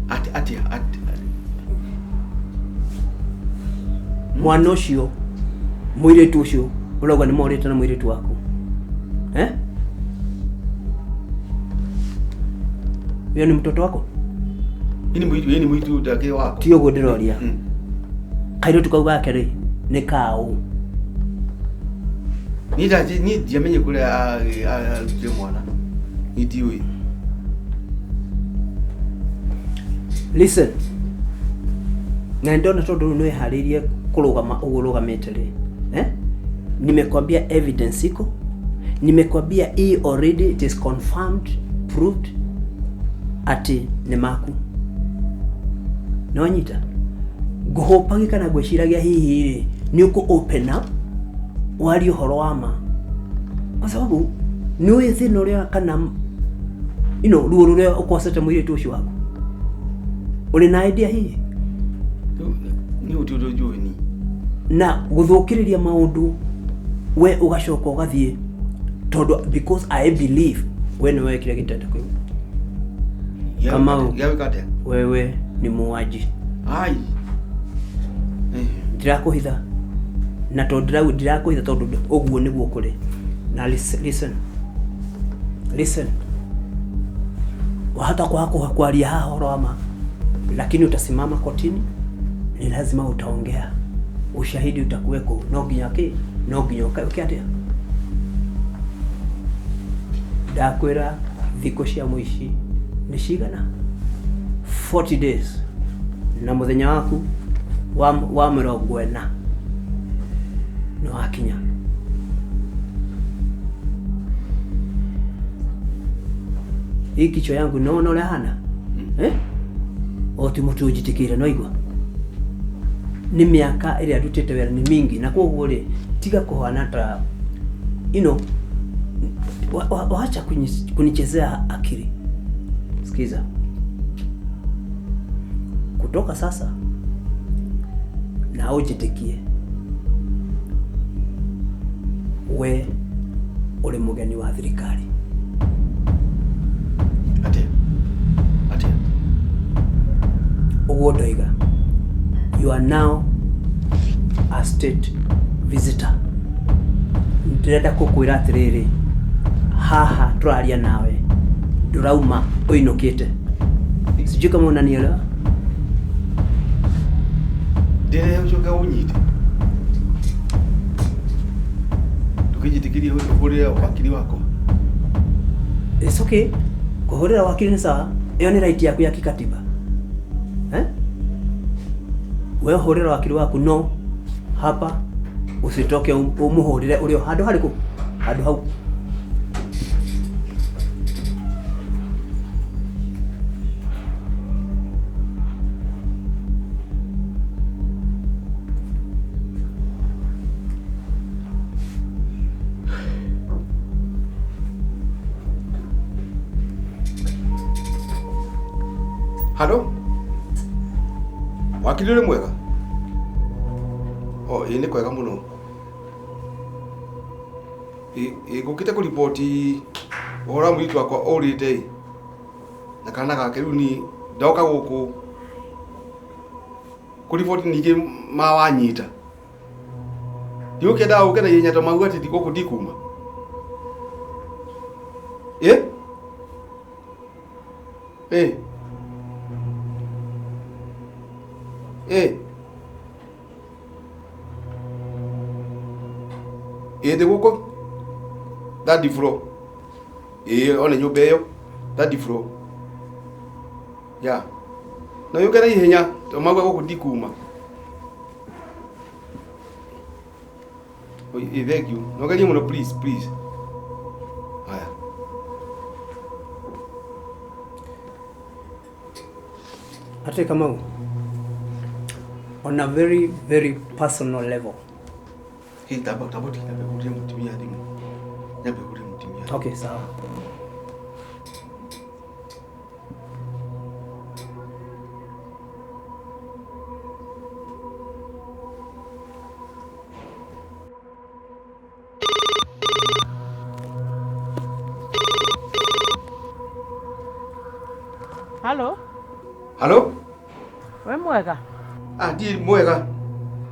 [SPEAKER 7] ati ati ati?
[SPEAKER 3] Mwana ũcio, mũirĩtu ũcio ũrauga nĩ morĩte na mũirĩtu waku, eh? Huyo ni mtoto wako?
[SPEAKER 7] Ĩ nĩ mũirĩtu ndakĩrĩ wakwa.
[SPEAKER 3] Ti ũguo ndĩroria. Kairĩtu kau gake rĩ, nĩ kaũ?
[SPEAKER 7] Niĩ ndiamenye kũrĩa arutire mwana, niĩ ndiũĩ.
[SPEAKER 3] Listen, na ndona tondũ rĩu nĩwĩharĩirie kũrũgama ũguo ũrũgamĩte rĩ, eh? Nimekwambia evidence iko, nimekwambia hii already it is confirmed, proved atĩ nĩ maku. Nĩwanyita? Ngũhũpagi kana ngwĩciragia hihi rĩ, nĩ ũkũ open up warie ũhoro wa ma, kwa sababu nĩ ũĩ thĩna ũrĩa kana ruo rũrĩa ũkosete mũirĩtu ũcio waku. Ũrĩ na idea hihi?
[SPEAKER 7] Nĩ ũti ũndũ njũĩ ni.
[SPEAKER 3] Na gũthũkĩrĩria maũndũ, we ũgacoka ũgathiĩ, tondũ because I believe we nĩ wekire gĩtendo kĩu. Kamau.
[SPEAKER 7] Gĩawĩka atĩa?
[SPEAKER 3] Wewe ni muuaji.
[SPEAKER 7] Ai.
[SPEAKER 3] Ndirakũhitha, na tondũ ndirakũhitha, tondũ ũguo nĩguo kũrĩ. Na listen, listen, listen. Wahota kwaga kwaria haha ũhoro wa ma, lakini utasimama kotini, ni lazima utaongea, ushahidi utakuweko. No nginya kĩ, no nginya ũke atĩa. Ndakwĩra thikũ cia mũici nĩ cigana? 40 days, na mũthenya waku wa 40 nĩ wakinya. Hii kichwa yangu naona ũrĩa hana eh? O ti mũtu ũnjĩtĩkĩire no igua nĩ mĩaka ĩrĩa ndutĩte wĩra nĩ mingi, na koguo rĩ tiga kũhana ta you know, wacha kunichezea akili. Sikiza, kutoka sasa na ũnjĩtĩkie we ũrĩ mũgeni wa thirikari.
[SPEAKER 7] Atia atia
[SPEAKER 3] Ũguo ndoiga, you are now a state visitor. Ndĩrenda kũkwĩra atĩrĩrĩ, haha tũraria nawe ndũrauma ũinũkĩte. Sijui kama unanielewa.
[SPEAKER 7] Ndĩrehe ũcoke ũnyite ndũkĩnjĩtĩkĩrie ũhũrĩre wakiri wakwa.
[SPEAKER 3] It's okay. Kũhũrĩra wakiri nĩ sawa, ĩyo nĩ right yaku ya kikatiba. Eh? Wewe hũrĩra wakiri waku, no hapa usitoke umuhũrĩre ũrĩ o handũ harĩkũ? Handũ hau.
[SPEAKER 7] Halo? Wakiri ũrĩ mwega? O, ĩĩ nĩ kwega mũno. Ĩ ngũkĩte kũriboti ũhoro wa mũirĩtu wakwa ũrĩte ĩ na kana gake rĩu ni ndoka gũkũ kũriboti ningĩ mawanyita. Ndiũkĩendaga ũke na ihenya to mauga atĩ gũkũ ndikuma. Ĩ? Ĩ? Ĩ? Ĩ ndĩ gũkũ third floor. Ĩ one nyũmba ĩyo third floor. Ya. No yũke na ihenya to mauga gũkũ ndikuma. Ĩ thank you. No gerie mũno please please. Haya.
[SPEAKER 3] Ate Kamau, on a very very personal level.
[SPEAKER 7] Hii taba taba nyambe hũrĩre mũtumia thimũ. Nyambe hũrĩre mũtumia.
[SPEAKER 3] Okay, sawa.
[SPEAKER 6] Halo?
[SPEAKER 7] Halo?
[SPEAKER 6] We mwega?
[SPEAKER 7] Ah, ndi mwega.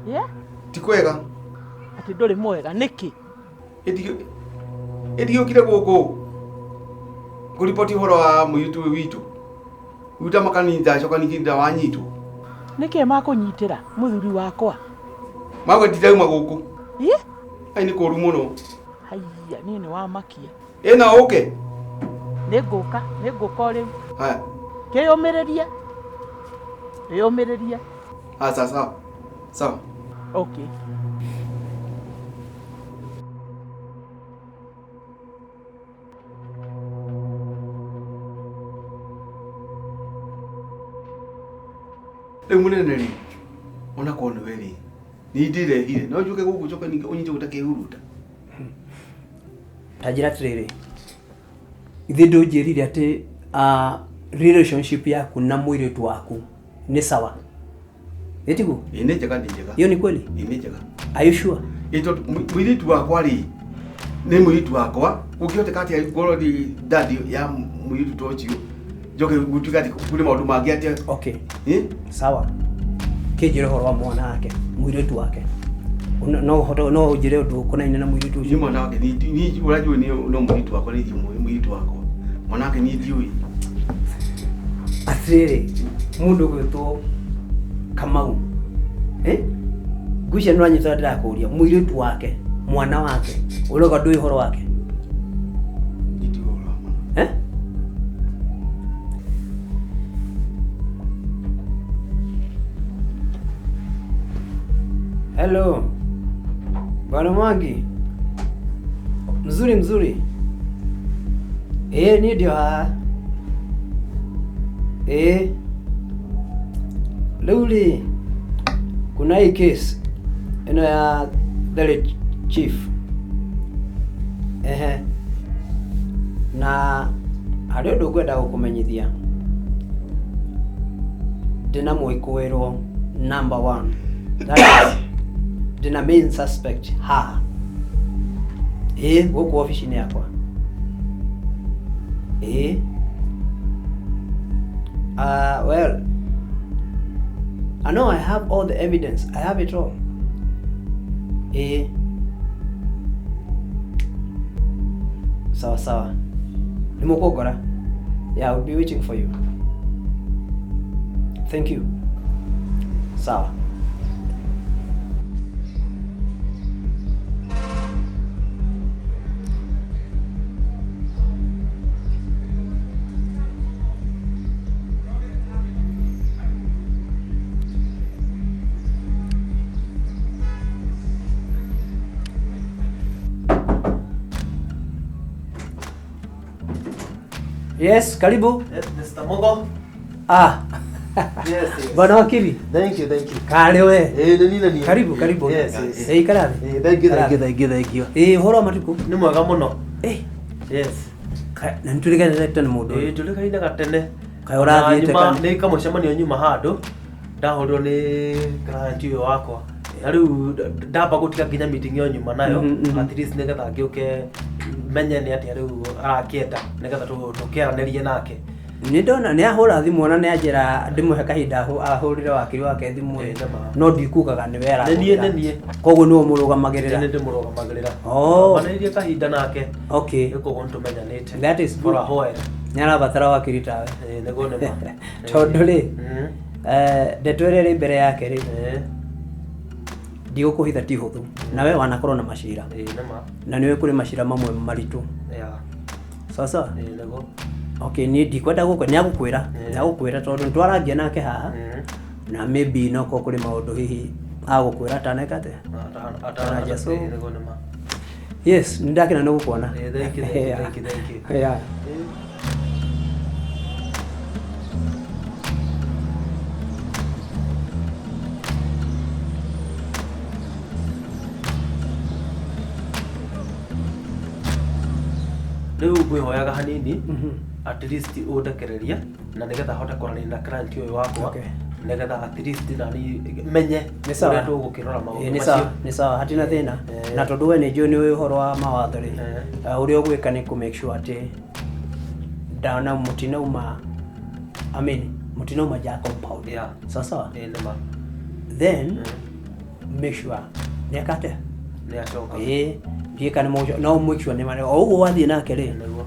[SPEAKER 6] Yeah?
[SPEAKER 7] Ti kwega.
[SPEAKER 6] Ati ndũrĩ mwega nĩkĩ?
[SPEAKER 7] Ĩndigĩũkire gũkũ ngũriboti ũhoro wa mũirĩtu ũyũ witũ. Wita makanitha coka ningĩ ndawanyitwo.
[SPEAKER 6] Nĩkĩ makũnyitĩra mũthuri wakwa?
[SPEAKER 7] Mauga ndirauma gũkũ.
[SPEAKER 6] Ĩ?
[SPEAKER 7] Ai nĩ kũũru mũno.
[SPEAKER 6] Haiya, niĩ nĩ wamakia.
[SPEAKER 7] Ĩ no ũke?
[SPEAKER 6] Nĩngũka, nĩngũka o rĩu.
[SPEAKER 7] Haya.
[SPEAKER 6] Kĩyũmĩrĩrie. Wĩyũmĩrĩrie.
[SPEAKER 7] Ah, sawa sawa. Sawa.
[SPEAKER 6] Okay.
[SPEAKER 7] Rĩu mũnene rĩ, ona korwo nĩwe rĩ, niĩ ndĩrehire no njũke gũkũ njoke ningĩ ũnyite ũta kĩhuruta.
[SPEAKER 3] Ta njĩra atĩrĩrĩ, ithuĩ ndũnjĩrire atĩ relationship yaku na mũirĩtu waku nĩ sawa? Ĩtiguo?
[SPEAKER 7] Ĩ nĩ njega, nĩ njega.
[SPEAKER 3] Hiyo ni kweli?
[SPEAKER 7] Ĩ nĩ njega.
[SPEAKER 3] Are you sure?
[SPEAKER 7] Ĩ tondũ mũirĩtu wakwa rĩ, nĩ mũirĩtu wakwa, gũkĩhoteka atĩa ngorwo ndĩ daddy ya mũirĩtu ta ũcio njoke gũtuĩke atĩ kũrĩ maũndũ mangĩ atĩa?
[SPEAKER 3] Okay.
[SPEAKER 7] Ĩ?
[SPEAKER 3] Sawa. Kĩnjĩre ũhoro wa mwana wake, mũirĩtu wake. No ũhote no ũnjĩre ũndũ ũkonaine na mũirĩtu ũcio?
[SPEAKER 7] Niĩ mwana wake niĩ ũrĩa njũĩ nĩ no mũirĩtu wakwa nĩ ndiũĩ mũirĩtu wakwa. Mwana wake niĩ ndiũĩ.
[SPEAKER 3] Atĩrĩrĩ, mũndũ ũgwĩtwo Kamau. Eh? Ngwĩciria nĩ ũranyita ũrĩa ndĩrakũria, mũirĩtu wake, mwana wake, ũrauga ndũĩ ũhoro wake?
[SPEAKER 7] Niĩ ndiũĩ ũhoro wa mwana.
[SPEAKER 3] Eh? Hello. Bwana Mwangi. Mzuri mzuri. Eh, niĩ ndĩ o haha. Eh. Rĩu rĩ kuna hii case ĩno ya the late chief. Ehe. Na harĩ ũndũ ngwenda gũkũmenyithia. Ndĩna mwĩkũĩrwo number one. That is, ndĩna main suspect haha. Ĩĩ gũkũ obici-inĩ yakwa. Ĩĩ. Well, I know I have all the evidence. I have it all. Ĩĩ. Sawa sawa. Nĩ mũkũngora? Yeah, I'll be waiting for you. Thank you. Sawa. Yes, karibu.
[SPEAKER 8] Yes, Mr. Mugo.
[SPEAKER 3] Ah.
[SPEAKER 8] Yes, yes.
[SPEAKER 3] Bwana wakili.
[SPEAKER 8] Thank you, thank you.
[SPEAKER 3] Karĩ we.
[SPEAKER 8] Eh, nĩ nina ni.
[SPEAKER 3] Karibu, karibu.
[SPEAKER 8] Yes, yes.
[SPEAKER 3] Eh, ikara thĩ.
[SPEAKER 8] Eh, thank you, thank you, thank you, thank you.
[SPEAKER 3] Eh, ũhoro wa matukũ?
[SPEAKER 8] Nĩ mwega mũno.
[SPEAKER 3] Eh.
[SPEAKER 8] Yes.
[SPEAKER 3] Na nĩ tũrĩkanĩte tene mũndũ ũyũ.
[SPEAKER 8] Eh, tũrĩkaine gatene.
[SPEAKER 3] Kaĩ ũrathiĩte
[SPEAKER 8] Na nyuma
[SPEAKER 3] kana?
[SPEAKER 8] nĩ kamũcemanio nyuma handũ. Ndahũrirwo nĩ client ũyũ wakwa. Na rĩu ndamba gũtiga nginya meeting ĩyo nyuma nayo. At least nĩgetha ngĩũke menye nĩ atĩa rĩu arakĩenda nĩgetha tũkĩaranĩrie nake.
[SPEAKER 3] Nĩ ndona nĩ ahũra thimũ ona nĩ anjĩra ndĩmũhe kahinda ahũrĩre wakiri wake thimũ
[SPEAKER 8] Ĩ, nĩ ma.
[SPEAKER 3] no ndikugaga nĩwe
[SPEAKER 8] Nĩ niĩ, nĩ niĩ.
[SPEAKER 3] Koguo nĩwe ũmũrũgamagĩrĩra.
[SPEAKER 8] Nĩ ndĩmũrũgamagĩrĩra.
[SPEAKER 3] Oh.
[SPEAKER 8] Manĩrĩrie kahinda nake.
[SPEAKER 3] Okay.
[SPEAKER 8] Rĩu koguo nĩtũmenyanĩte.
[SPEAKER 3] That is
[SPEAKER 8] For
[SPEAKER 3] good.
[SPEAKER 8] a while.
[SPEAKER 3] Nĩ arabatara wakiri tawe.
[SPEAKER 8] Ĩ, nĩguo nĩ ma.
[SPEAKER 3] Tondũ rĩ, ndeto ĩrĩa ĩrĩ mbere yake rĩ, ndigũkũhitha ti hũthũ. Nawe wanakorwo na macira.
[SPEAKER 8] Ĩ, nĩ ma.
[SPEAKER 3] Na nĩũĩ kũrĩ macira mamwe maritũ.
[SPEAKER 8] Yeah.
[SPEAKER 3] Sawa sawa?
[SPEAKER 8] Ĩ, nĩguo.
[SPEAKER 3] Okay, niĩ ndikwenda gũkũ nĩ agũkwĩra. Nĩ agũkwĩra tondũ nĩ twarangia nake haha. Na maybe no korwo kũrĩ maũndũ hihi agũkwĩra ataneka atĩa. Atanaja, so
[SPEAKER 8] Ĩ, nĩguo nĩ ma.
[SPEAKER 3] Yes, nĩ ndakena nĩ gũkuona.
[SPEAKER 8] Ĩ, thank you, thank you, thank you, thank you.
[SPEAKER 3] Yeah.
[SPEAKER 8] Rĩu ngwĩhoyaga hanini at least ũndekererie na nĩgetha hote kwaranĩria na client ũyũ wakwa nĩgetha at least nani menye
[SPEAKER 3] Nĩ sawa.
[SPEAKER 8] ũrĩa tũgũkĩrora maũndũ
[SPEAKER 3] Ĩ, nĩ
[SPEAKER 8] macio.
[SPEAKER 3] sawa, nĩ sawa, hatirĩ thĩna. Na tondũ we nĩ njũĩ nĩ ũĩ ũhoro wa mawatho rĩ, ũrĩa ũgwĩka nĩ kũ make sure atĩ ndana mũtinauma, I mean, mũtinauma nja ya compound.
[SPEAKER 8] Yeah.
[SPEAKER 3] Sawa sawa?
[SPEAKER 8] Ĩ, nĩ ma.
[SPEAKER 3] Then make sure nĩ eka atĩa?
[SPEAKER 8] Nĩ acoka.
[SPEAKER 3] Ĩ, ndiũĩ kana nĩ no make sure nĩ marĩ o ũguo wathiĩ nake rĩ.
[SPEAKER 8] Nĩguo.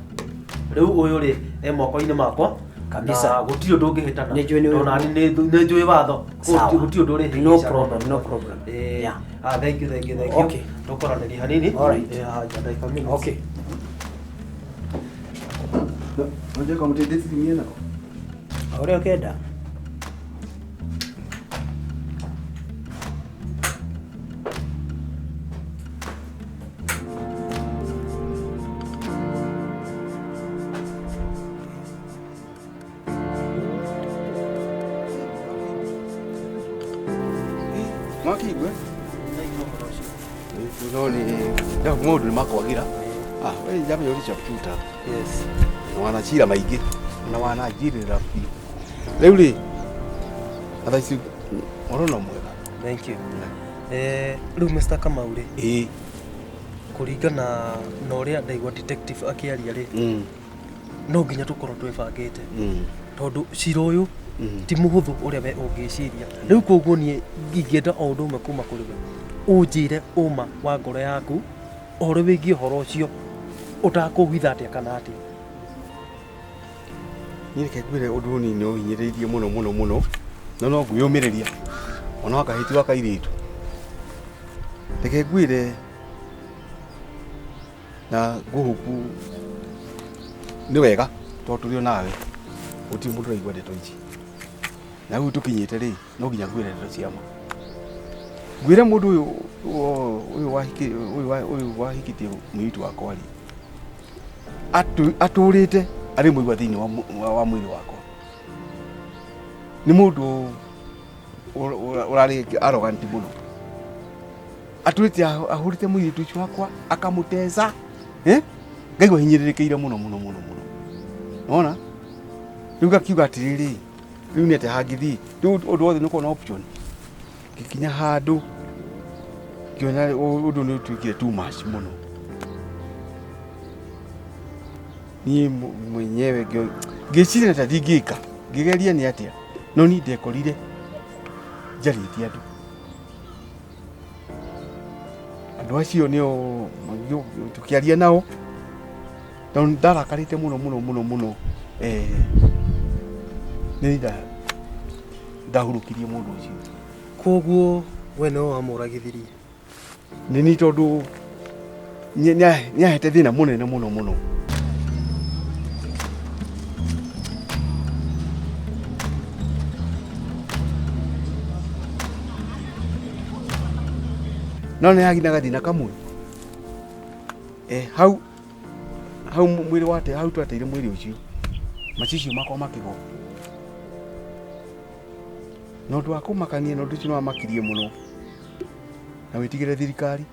[SPEAKER 8] Rĩu ũyũ rĩ e moko-inĩ makwa
[SPEAKER 3] Kabisa.
[SPEAKER 8] Na gũtirĩ ũndũ ũngĩhĩtana.
[SPEAKER 3] Nĩ njũĩ nĩ
[SPEAKER 8] Tondũ nani nĩ njũĩ watho.
[SPEAKER 3] Sawa.
[SPEAKER 8] Gũtirĩ ũndũ ũrĩhĩngĩca.
[SPEAKER 3] No problem, no problem.
[SPEAKER 8] Ĩ,
[SPEAKER 3] Yeah.
[SPEAKER 8] ah, thank you, thank you, thank you.
[SPEAKER 3] Okay.
[SPEAKER 8] Tũkwaranĩria hanini.
[SPEAKER 3] All right.
[SPEAKER 8] Ĩ, haha nja ndagĩka minutes.
[SPEAKER 3] Okay.
[SPEAKER 7] Unajua kama mtendezi nako.
[SPEAKER 3] Ũrĩa ũkĩenda.
[SPEAKER 7] Mwakigwe. No ni ya maũndũ nĩ makwagira. Ah, we jamenya ũrĩ computer.
[SPEAKER 8] Yes.
[SPEAKER 7] Na wanacira maingĩ na wananjirĩra biũ. Rĩu rĩ thaa ici ũrona mwega.
[SPEAKER 8] Thank you. Rĩu Mr. Kamau rĩ.
[SPEAKER 7] Ĩĩ.
[SPEAKER 8] Kũringana na ũrĩa ndaigua detective akĩaria rĩ. No nginya tũkorwo twĩbangĩte. Tondũ cira ũyũ ti mũhũthũ ũrĩa we ũngĩciria. Rĩu koguo niĩ ingĩenda o ũndũ ũmwe kuma kũrĩ we. Ũnjĩre ũma wa ngoro yaku ũhoro wĩgiĩ ũhoro ũcio ũtakũhitha atĩa kana atĩa.
[SPEAKER 7] Niĩ reke ngwĩre ũndũ ũyũ nĩ ũhinyĩrĩirie mũno mũno mũno na no ngwĩyũmĩrĩria ona wakahĩti wa kairĩtu. Reke ngwĩre na ngũhũku nĩ wega tondũ tũrĩ o nawe gũtirĩ mũndũ ũraigua ndeto ici. Na rĩu tũkinyĩte rĩ no nginya ngwĩre ndeto cia ma. Ngwĩre mũndũ ũyũ ũyũ wahiki ũyũ wahikĩtie mũirĩtu wakwa rĩ, atũrĩte arĩ mũigua thĩinĩ wa mwĩrĩ wakwa. Nĩ mũndũ ũrarĩ arrogant mũno. Atũrĩte ahũrĩte mũirĩtu ũcio wakwa akamũteca, ngaigua hinyĩrĩrĩkĩire mũno mũno mũno mũno. Nĩwona? Rĩu ngakiuga atĩrĩrĩ, rĩu nĩ atĩa hangĩthiĩ? Rĩu ũndũ wothe nĩ ũkoragwo na option. Ngĩkinya handũ ngĩona ũndũ nĩ ũtuĩkire too much mũno. Niĩ mwenyewe ngĩciria ta ndingĩka, ngĩgeria nĩ atĩa, no niĩ ndekorire njarĩtie andũ. Andũ acio nĩo tũkĩaria nao, tondũ ndarakarĩte mũno mũno mũno mũno, nĩ ndahurũkirie mũndũ ũcio.
[SPEAKER 8] Koguo we nĩwe wamũragithirie?
[SPEAKER 7] Nĩ niĩ tondũ nĩahete thĩna mũnene mũno mũno. No nĩ hagĩ na gathĩna kamwe. Hau hau mwĩrĩ wate hau twateire mwĩrĩ ũcio, macicio makwa makĩgwa. Na ũndũ wa kũmakania na ũndũ ũcio nĩ wamakirie mũno. Na wĩtigĩre thirikari.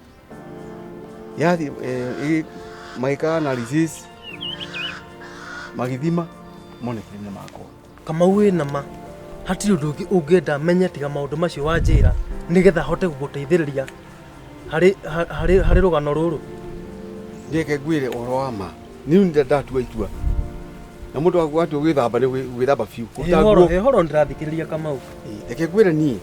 [SPEAKER 7] Yathi magĩka analysis, magĩthima monekire nĩ makwa.
[SPEAKER 8] Kamau wĩna ma, hatirĩ ũndũ ũngĩ ũngĩenda menye tiga maũndũ macio wanjĩra nĩgetha hote gũgũteithĩrĩria harĩ rũgano rũrũ.
[SPEAKER 7] Reke ngwĩre ũhoro wa ma, niĩ ndatua itua. Na mũndũ watua gwĩthamba nĩ gwĩthamba biũ.
[SPEAKER 8] He horo ndĩrathikĩrĩria Kamau.
[SPEAKER 7] Reke ngwĩre niĩ,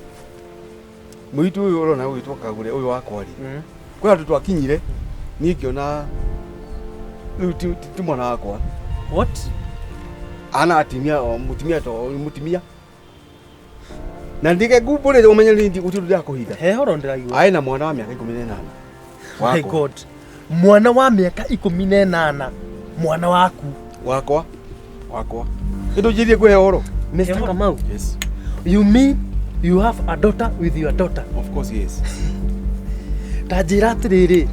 [SPEAKER 7] mũirĩtu ũyũ ũrona ũgĩtwo Kagũre ũyũ wakwa rĩ, kwĩ handũ twakinyire, niĩ ngĩona rĩu ti mwana wakwa.
[SPEAKER 8] What?
[SPEAKER 7] Ana atimia, mũtumia to mũtumia. Na ndike ngumbũrĩre ũmenye nĩ gũtirĩ ũndũ ndĩrakũhitha.
[SPEAKER 8] He horo ndĩraigua.
[SPEAKER 7] Aĩ na mwana wa mĩaka 18.
[SPEAKER 8] My God. Mwana wa mĩaka 18, mwana waku.
[SPEAKER 7] Wakwa. Wakwa. Ĩndũ njĩrie ngũhe ũhoro.
[SPEAKER 8] Mr. Kamau.
[SPEAKER 7] Yes.
[SPEAKER 8] You mean you have a daughter with your daughter?
[SPEAKER 7] Of course, yes.
[SPEAKER 8] Ta njĩra atĩrĩrĩ,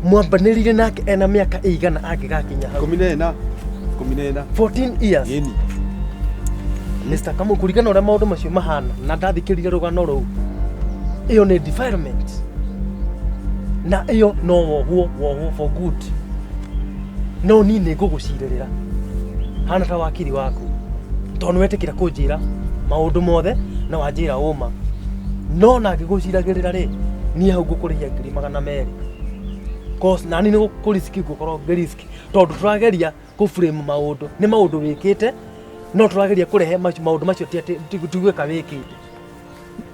[SPEAKER 8] mwambanĩrire nake ena mĩaka ĩigana angĩgakinya hau?
[SPEAKER 7] 14. 14.
[SPEAKER 8] 14 years.
[SPEAKER 7] Yeni.
[SPEAKER 8] Mr. Kamau, kũringana ũrĩa maũndũ macio mahana na ndathikĩrĩria rũgano rũu, ĩyo nĩ defilement. Na ĩyo no wohwo, wohwo for good. No niĩ nĩ ngũgũcirĩrĩra hana ta wakiri waku, tondũ nĩ wetĩkĩra kũnjĩra maũndũ mothe na wanjĩra ũma. No na ngĩgũciragĩrĩra rĩ, niĩ hau ngũkũrĩhia 200,000. Cause nani nĩ gũkũriski ngũkorwo ngĩriski, tondũ tũrageria kũframe maũndũ, nĩ maũndũ wĩkĩte, no tũrageria kũrehe maũndũ macio ti atĩ ti gwĩka wĩkĩte.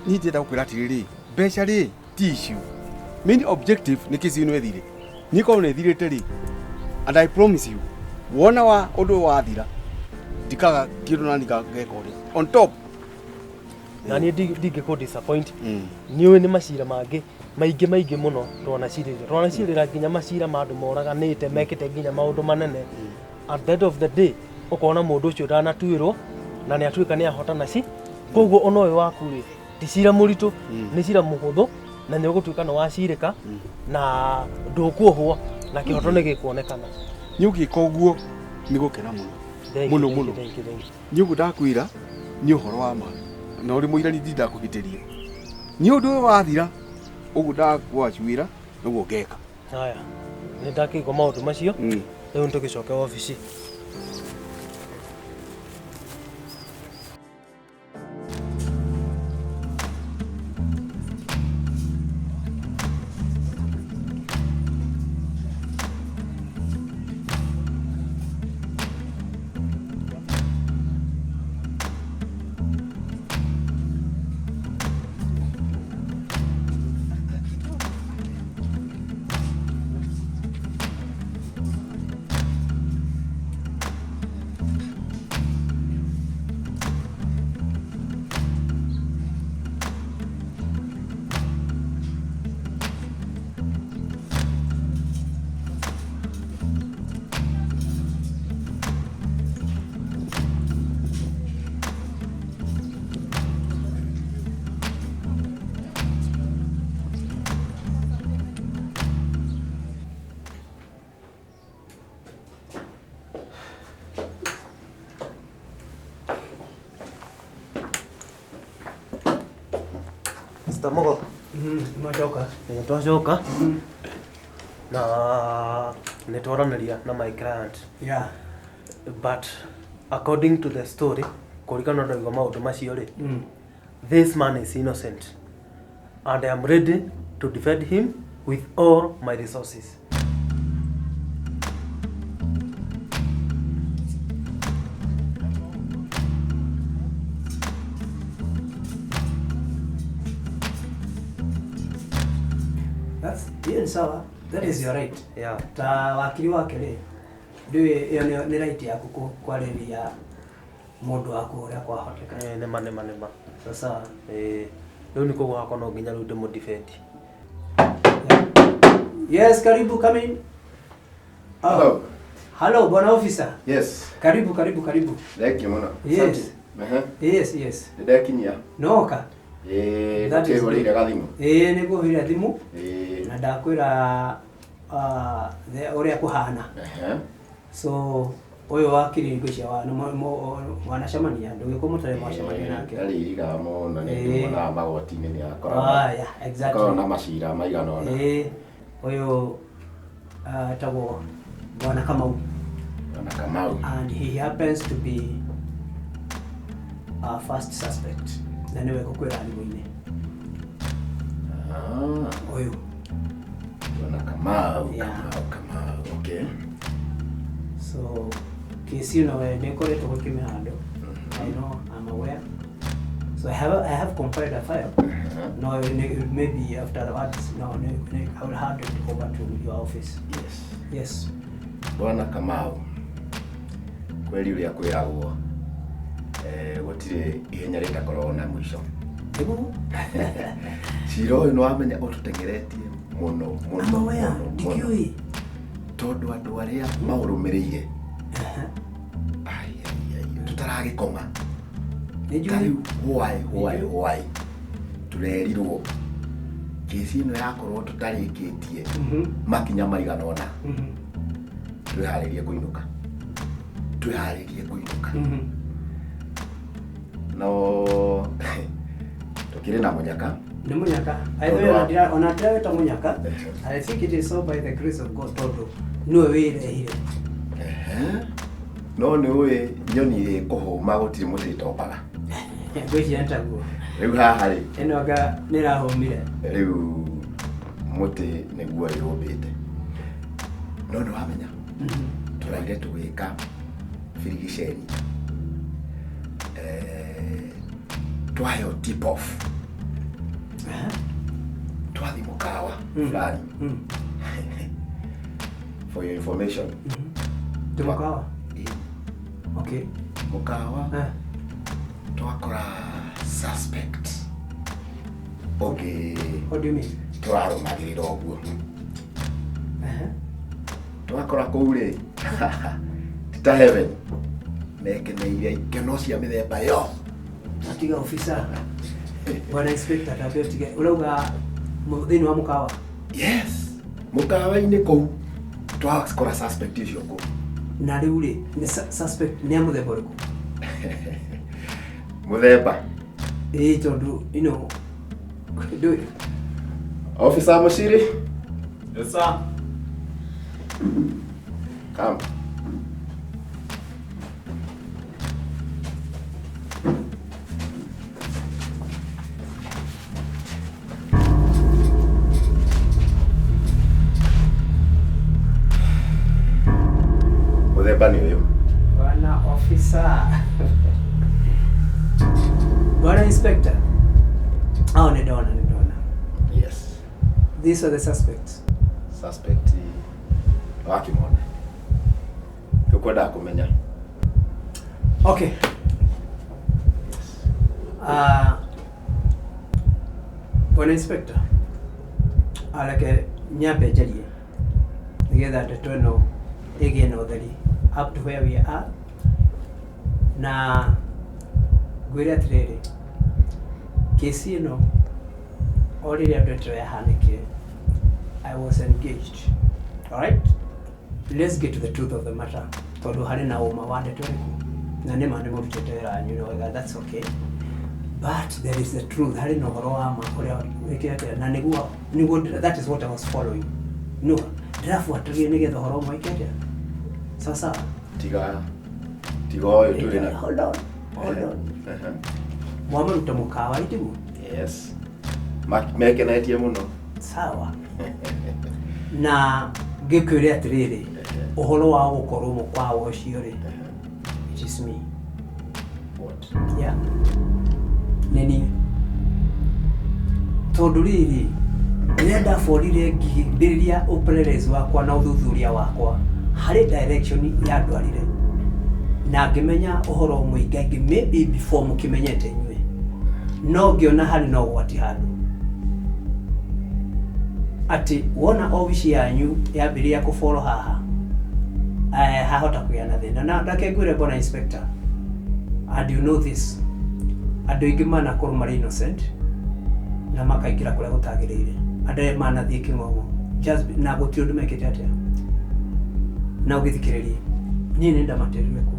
[SPEAKER 7] Niĩ ndĩrenda gũkwĩra atĩrĩrĩ, mbeca rĩ ti issue. Main objective nĩ kesi ĩno ĩthire. Niĩ korwo nĩ ĩthirĩte rĩ, and I promise you, wona wa ũndũ ũyũ wathira, ndikaga kĩndũ na ngeka ũrĩa. On top.
[SPEAKER 8] Na niĩ ndingĩkũ disappoint. Nĩ ũĩ nĩ macira mangĩ maingĩ maingĩ mũno twanacirĩra. Twanacirĩra nginya macira ma andũ moraganĩte, mekĩte nginya maũndũ manene. At the end of the day, ũkona mũndũ ũcio ndanatuĩrwo na nĩ atuĩka nĩ ahotana ci. Koguo ona ũyũ waku rĩ, ti cira mũritũ, nĩ cira mũhũthũ na nĩ ũgũtuĩka nĩ wacirĩka na ndũkuohwo na kĩhoto nĩ gĩkuonekana.
[SPEAKER 7] Nĩ ũngĩka ũguo nĩ gũkena mũno. Mũno mũno. Nĩ ũguo ndakwĩra nĩ ũhoro wa ma. Na ũrĩ mũira nĩ ndakũhĩtĩria. Nĩ ũndũ ũyũ wathira, ũguo ndakwacuĩra nĩguo ngeka.
[SPEAKER 8] Haya, nĩ ndakĩigua maũndũ macio. Rĩu nĩtũgĩcoke wabici. Mr. Mogo.
[SPEAKER 3] Mwacoka.
[SPEAKER 8] Nĩ twacoka na nĩ twaranĩria na my client. But according to the story, kũringana na ndaigua maũndũ macio rĩ, this man is innocent and I am ready to defend him with all my resources.
[SPEAKER 3] That's hiyo ni sawa. That is your right. Ta wakiri wake rĩ, ndũĩ ĩyo nĩ right yaku kwarĩria mũndũ waku ũrĩa kwahoteka.
[SPEAKER 8] Eh, nĩma nĩma nĩma.
[SPEAKER 3] Sasa
[SPEAKER 8] Eh, rĩu nĩ koguo hakwa no nginya rĩu ndĩmũ defend.
[SPEAKER 3] Yes, karibu, come in. Oh.
[SPEAKER 1] Hello.
[SPEAKER 3] Hello, bwana officer.
[SPEAKER 1] Yes.
[SPEAKER 3] Karibu, karibu, karibu.
[SPEAKER 1] Thank you mũno.
[SPEAKER 3] Yes.
[SPEAKER 1] Ehe.
[SPEAKER 3] Yes.
[SPEAKER 1] Nĩ ndekinyia.
[SPEAKER 3] Noka.
[SPEAKER 1] Ĩĩ,
[SPEAKER 3] That is
[SPEAKER 1] ndĩhũrĩire
[SPEAKER 3] good.
[SPEAKER 1] gathimũ.
[SPEAKER 3] Ĩĩ, nĩngũhũrĩra thimũ
[SPEAKER 1] Ĩĩ.
[SPEAKER 3] na ndakwĩra ũrĩa kũhana.
[SPEAKER 1] Ehe.
[SPEAKER 3] So ũyũ wakiri ngwĩciria wanacemania, ndũgĩkorwo mũtarĩ mwacemania nake.
[SPEAKER 1] Ndarĩ irigaga mũno nĩ
[SPEAKER 3] Ĩĩ.
[SPEAKER 1] ndĩmuonaga magoti-inĩ nĩ akoragwo.
[SPEAKER 3] Ah, yeah, exactly.
[SPEAKER 1] Akoragwo na macira maigana ũna.
[SPEAKER 3] Ĩĩ, ũyũ etagwo Bwana Kamau.
[SPEAKER 1] Bwana Kamau.
[SPEAKER 3] And he happens to be our first suspect. Na nĩwe ngũkwĩra thimũ-inĩ.
[SPEAKER 1] Ah.
[SPEAKER 3] Ũyũ.
[SPEAKER 1] Bwana Kamau,
[SPEAKER 3] Yeah.
[SPEAKER 1] Kamau, Kamau. Okay.
[SPEAKER 3] So kesi ĩno we nĩ ĩkoretwo gũkĩmĩ handũ. I know, I'm aware. So I have compiled a file. No, maybe after the words, no, I will hand it over to your office.
[SPEAKER 1] Yes.
[SPEAKER 3] Yes.
[SPEAKER 1] Bwana Kamau, kweli ũrĩa kwĩragwo gũtirĩ ihenya rĩtakoragwo na mũico.
[SPEAKER 3] Nĩguo.
[SPEAKER 1] Cira ũyũ nĩwamenya ũtũteng'eretie mũno mũno
[SPEAKER 3] I'm aware,
[SPEAKER 1] mũno, mũno.
[SPEAKER 3] ndikĩũĩ.
[SPEAKER 1] Tondũ andũ arĩa maũrũmĩrĩire ai, ai, ai, tũtaragĩkoma.
[SPEAKER 3] Nĩ
[SPEAKER 1] Ta
[SPEAKER 3] njũĩ.
[SPEAKER 1] rĩu why tũrerirwo kĩci ĩno yakorwo tũtarĩkĩtie makinya maigana ũna, twĩharĩrie kũinũka, twĩharĩrie kũinũka. No tũkĩrĩ na mũnyaka.
[SPEAKER 3] Nĩ mũnyaka.
[SPEAKER 1] Tondũ
[SPEAKER 3] By the way, ona ndirawĩta mũnyaka. I think it is so by the grace of God tondũ nĩwe wĩrehire.
[SPEAKER 1] Ehe. No nĩ ũĩ nyoni ĩkũhũma gũtirĩ mũtĩ ĩtombaga.
[SPEAKER 3] Ngwĩciria nĩ taguo.
[SPEAKER 1] Rĩu haha rĩ,
[SPEAKER 3] Ĩno anga nĩ ĩrahũmire.
[SPEAKER 1] rĩu mũtĩ nĩguo ĩrũmbĩte. No nĩ wamenya tũraire tũgĩka birigiceni, twaheo tip off, twathi mũkawa fulani. For your information,
[SPEAKER 3] Ti mũkawa?
[SPEAKER 1] Ĩ.
[SPEAKER 3] Okay.
[SPEAKER 1] Mũkawa twakora suspect ũngĩ.
[SPEAKER 3] What do you mean?
[SPEAKER 1] Tũrarũmagĩrĩra ũguo. Twakora kũu rĩ, ti ta heaven, mekeneire ikeno cia mĩthemba yo.
[SPEAKER 3] Atiga officer. Bwana inspector, tambe ũtige. Ũrauga thĩinĩ wa mũkawa?
[SPEAKER 1] Yes, mũkawa-inĩ kũu twakora suspect ũcio kũu.
[SPEAKER 3] Na rĩu rĩ, nĩ suspect nĩ a mũthemba ũrĩkũ?
[SPEAKER 1] Mũthemba?
[SPEAKER 3] Ĩĩ, tondũ, you know, ndũĩ.
[SPEAKER 1] Officer Mushiri.
[SPEAKER 2] Yes, sir.
[SPEAKER 1] Come. Mũthemba nĩ ũyũ.
[SPEAKER 3] Bwana officer. Bwana inspector. Oh, nĩ ndona, nĩ ndona.
[SPEAKER 1] Yes.
[SPEAKER 3] These are the suspects.
[SPEAKER 1] Suspect wakĩmona. Ũkwendaga kũmenya.
[SPEAKER 3] Okay. Bwana inspector, areke nyambe njarie nĩgetha ndeto ĩno ĩgĩe na ũtheri up to where we are, na ngwĩre atĩrĩrĩ, kesi ĩno o rĩrĩa ndeto yahanĩkire, I was engaged. All right? Let's get to the truth of the matter. Tondũ harĩ na ũma wa ndeto ĩrĩkũ, na nĩma nĩ mũrutĩte wĩra wanyu wega, that's okay. But there is the truth, harĩ na ũhoro wa ma ũrĩa wĩkĩte atĩa, na nĩguo that is what I was following. No, ndĩrabuatĩrĩria nĩgetha ũhoro ũmwe wĩke atĩa. Sawa sawa.
[SPEAKER 1] Tiga ũyũ tũrĩ na
[SPEAKER 3] Hold on, hold on. Mwamaruta mũkawa itiguo?
[SPEAKER 1] Yes. Mekenetie mũno.
[SPEAKER 3] Sawa. Na ngĩkwĩre atĩrĩrĩ, ũhoro wa gũkorwo mũkawa ũcio rĩ, it is me.
[SPEAKER 1] What?
[SPEAKER 3] Yeah. Nĩ niĩ. Tondũ rĩrĩ, rĩrĩa ndaborire ngĩambĩrĩria upelelezi wakwa na ũthuthuria wakwa, harĩ direction yandwarire. Na ngĩmenya ũhoro mũingaingĩ maybe before mũkĩmenyete inyuĩ. No ngĩona harĩ na ũgwati handũ. Atĩ wona obici yanyu yambĩrĩria kũboro haha, hahota kũgĩa na thĩna. Na reke ngwĩre bwana inspector, and you know this, andũ aingĩ manakorwo marĩ innocent na makaingĩra kũrĩa gũtagĩrĩire. Andũ arĩa manathiĩ kĩng'ong'o just na gũtirĩ ũndũ mekĩte atĩa. Na ũgĩthikĩrĩrie, niĩ nĩ ndamaterire kũu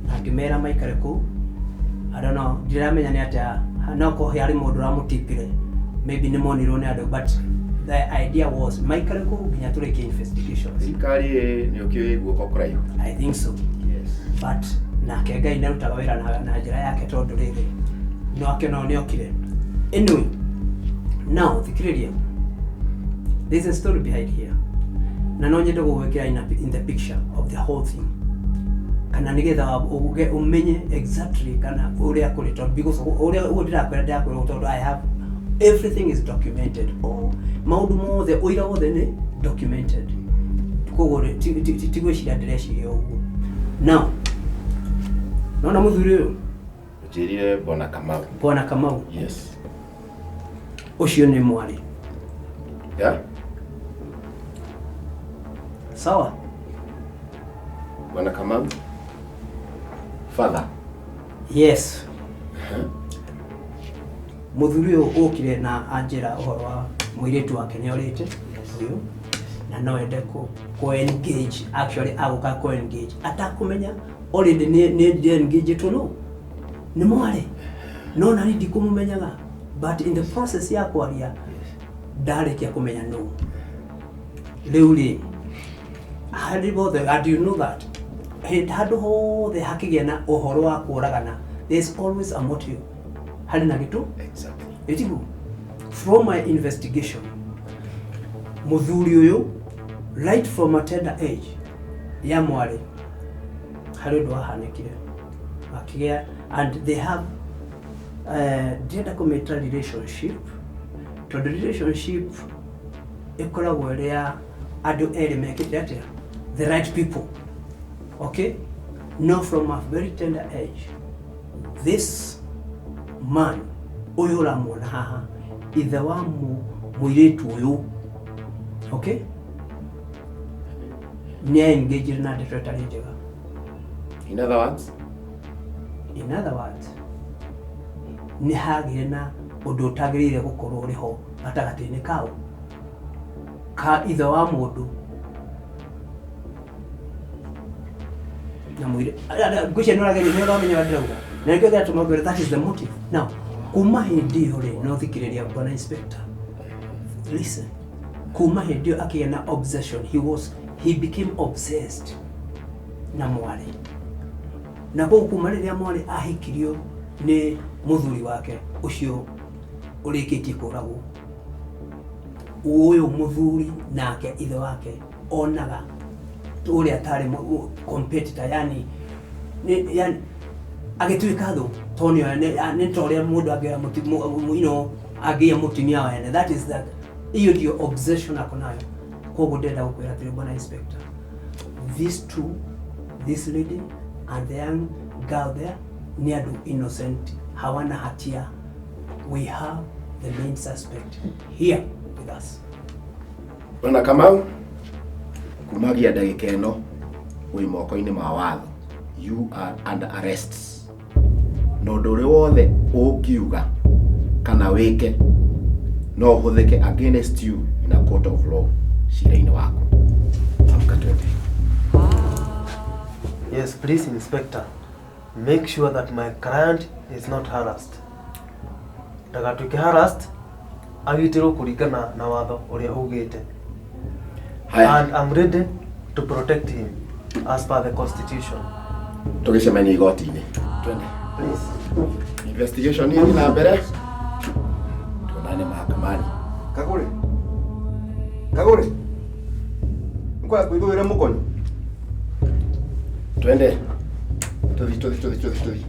[SPEAKER 3] na ngĩmera maikare kũu. I don't know, ndiramenya nĩ atĩa, no korwo harĩ mũndũ ũramũtipire, maybe nĩ monirwo nĩ andũ, but the idea was maikare kũu nginya tũrĩkie investigations.
[SPEAKER 1] Thirikari nĩ ũkĩũĩ guoko kũraihu.
[SPEAKER 3] I think so.
[SPEAKER 1] Yes.
[SPEAKER 3] But nake Ngai nĩarutaga wĩra na njĩra yake tondũ rĩrĩ no akĩona nĩ okire. Anyway, now thikĩrĩria, there's a story behind here na no nyende gũgwĩkĩra in the picture of the whole thing, kana nĩgetha uge ũmenye exactly kana ũrĩa kũrĩ, tondũ because ũrĩa ũguo ndĩrakwĩra tondũ I have everything is documented. Oh, maũndũ mothe, ũira wothe nĩ documented, koguo ti gwĩciria ndĩreciria ũguo. Now nona mũthuri ũyũ.
[SPEAKER 1] Njĩrire Bwana Kamau.
[SPEAKER 3] Bwana Kamau.
[SPEAKER 1] Yes.
[SPEAKER 3] Ũcio nĩ mwarĩ.
[SPEAKER 1] Yeah?
[SPEAKER 3] Sawa.
[SPEAKER 1] Bwana Kamau. Father.
[SPEAKER 3] Yes. Mũthuri ũyũ ũkire na anjĩra ũhoro wa mũirĩtu wake nĩ orĩte ũyũ na no ende kũ engage, actually agũka kũ engage atakũmenya already nĩ engage no nĩ mwarĩ no na niĩ ndikũmũmenyaga, but in the process ya kwaria ndarĩkia kũmenya no rĩu rĩ harĩ bothe. And you know that handũ hothe hakĩgĩa na ũhoro wa kũragana, there is always a motive, harĩ na gĩtũ.
[SPEAKER 1] Exactly.
[SPEAKER 3] Ĩtiguo? From my investigation, mũthuri ũyũ right from a tender age ya mwarĩ harĩ ũndũ wahanĩkire akĩgĩa, and they have ndĩrenda kũmĩta relationship, tondũ relationship ĩkoragwo ĩrĩ ya andũ erĩ mekĩte atĩa, the right people, okay? No, from a very tender age this man ũyũ ũramuona haha, ithe wa mũirĩtu ũyũ, okay, nĩ engaged na ndeto ĩtarĩ njega.
[SPEAKER 1] In other words?
[SPEAKER 3] In other words, nĩ hagĩire na ũndũ ũtagĩrĩire gũkorwo ũrĩ ho gatagatĩ-inĩ kao ka ithe wa mũndũ na mũirĩ. Ngwĩciria nĩ ũrageria, nĩ ũramenya ũrĩa ndĩrauga, na nĩkĩo kĩratũma ngwĩre that is the motive. Now kuma hĩndĩ ĩyo rĩ, no thikĩrĩria bwana inspector, listen, kuma hĩndĩ ĩyo akĩgĩa na obsession. He became obsessed na mwarĩ, na koguo kuma rĩrĩa mwarĩ ahikirio nĩ mũthuri wake ũcio ũrĩkĩtie kũragwo, ũyũ mũthuri nake ithe wake onaga ũrĩa tarĩ competitor, yani yani agĩtuĩka thũ, tondũ nĩ ta ũrĩa mũndũ angĩoya angĩoya mũtumia wene. That is that, hiyo ndio obsession ako nayo. Koguo ndĩrenda gũkwĩra atĩrĩ bwana inspector, these two, this lady and the young girl there, nĩ andũ innocent, hawana hatia. We have the main suspect here with us.
[SPEAKER 1] Bwana Kamau, kumagia ndagĩka ĩno wĩ moko-inĩ ma watho. You are under arrest. Na ũndũ ũrĩa wothe ũngiuga kana wĩke no ũhũthĩke against you in a court of law cira-inĩ waku. Amka twende.
[SPEAKER 8] Yes, please, Inspector. Make sure that my client is not harassed. Ndagatuĩke harassed, agitĩrwo kũringana na watho ũrĩa ugĩte.
[SPEAKER 1] Haya.
[SPEAKER 8] And I'm ready to protect him as per the constitution.
[SPEAKER 1] Tũgĩcemania igoti-inĩ. Twende.
[SPEAKER 8] Please.
[SPEAKER 1] Investigation ĩthiĩ na mbere. Tuonane mahakamani.
[SPEAKER 7] Kagure. Kagure. Nkwenda kwithũĩra mũkonyo.
[SPEAKER 1] Twende. Tũthi tũthi tũthi tũthi tũthi.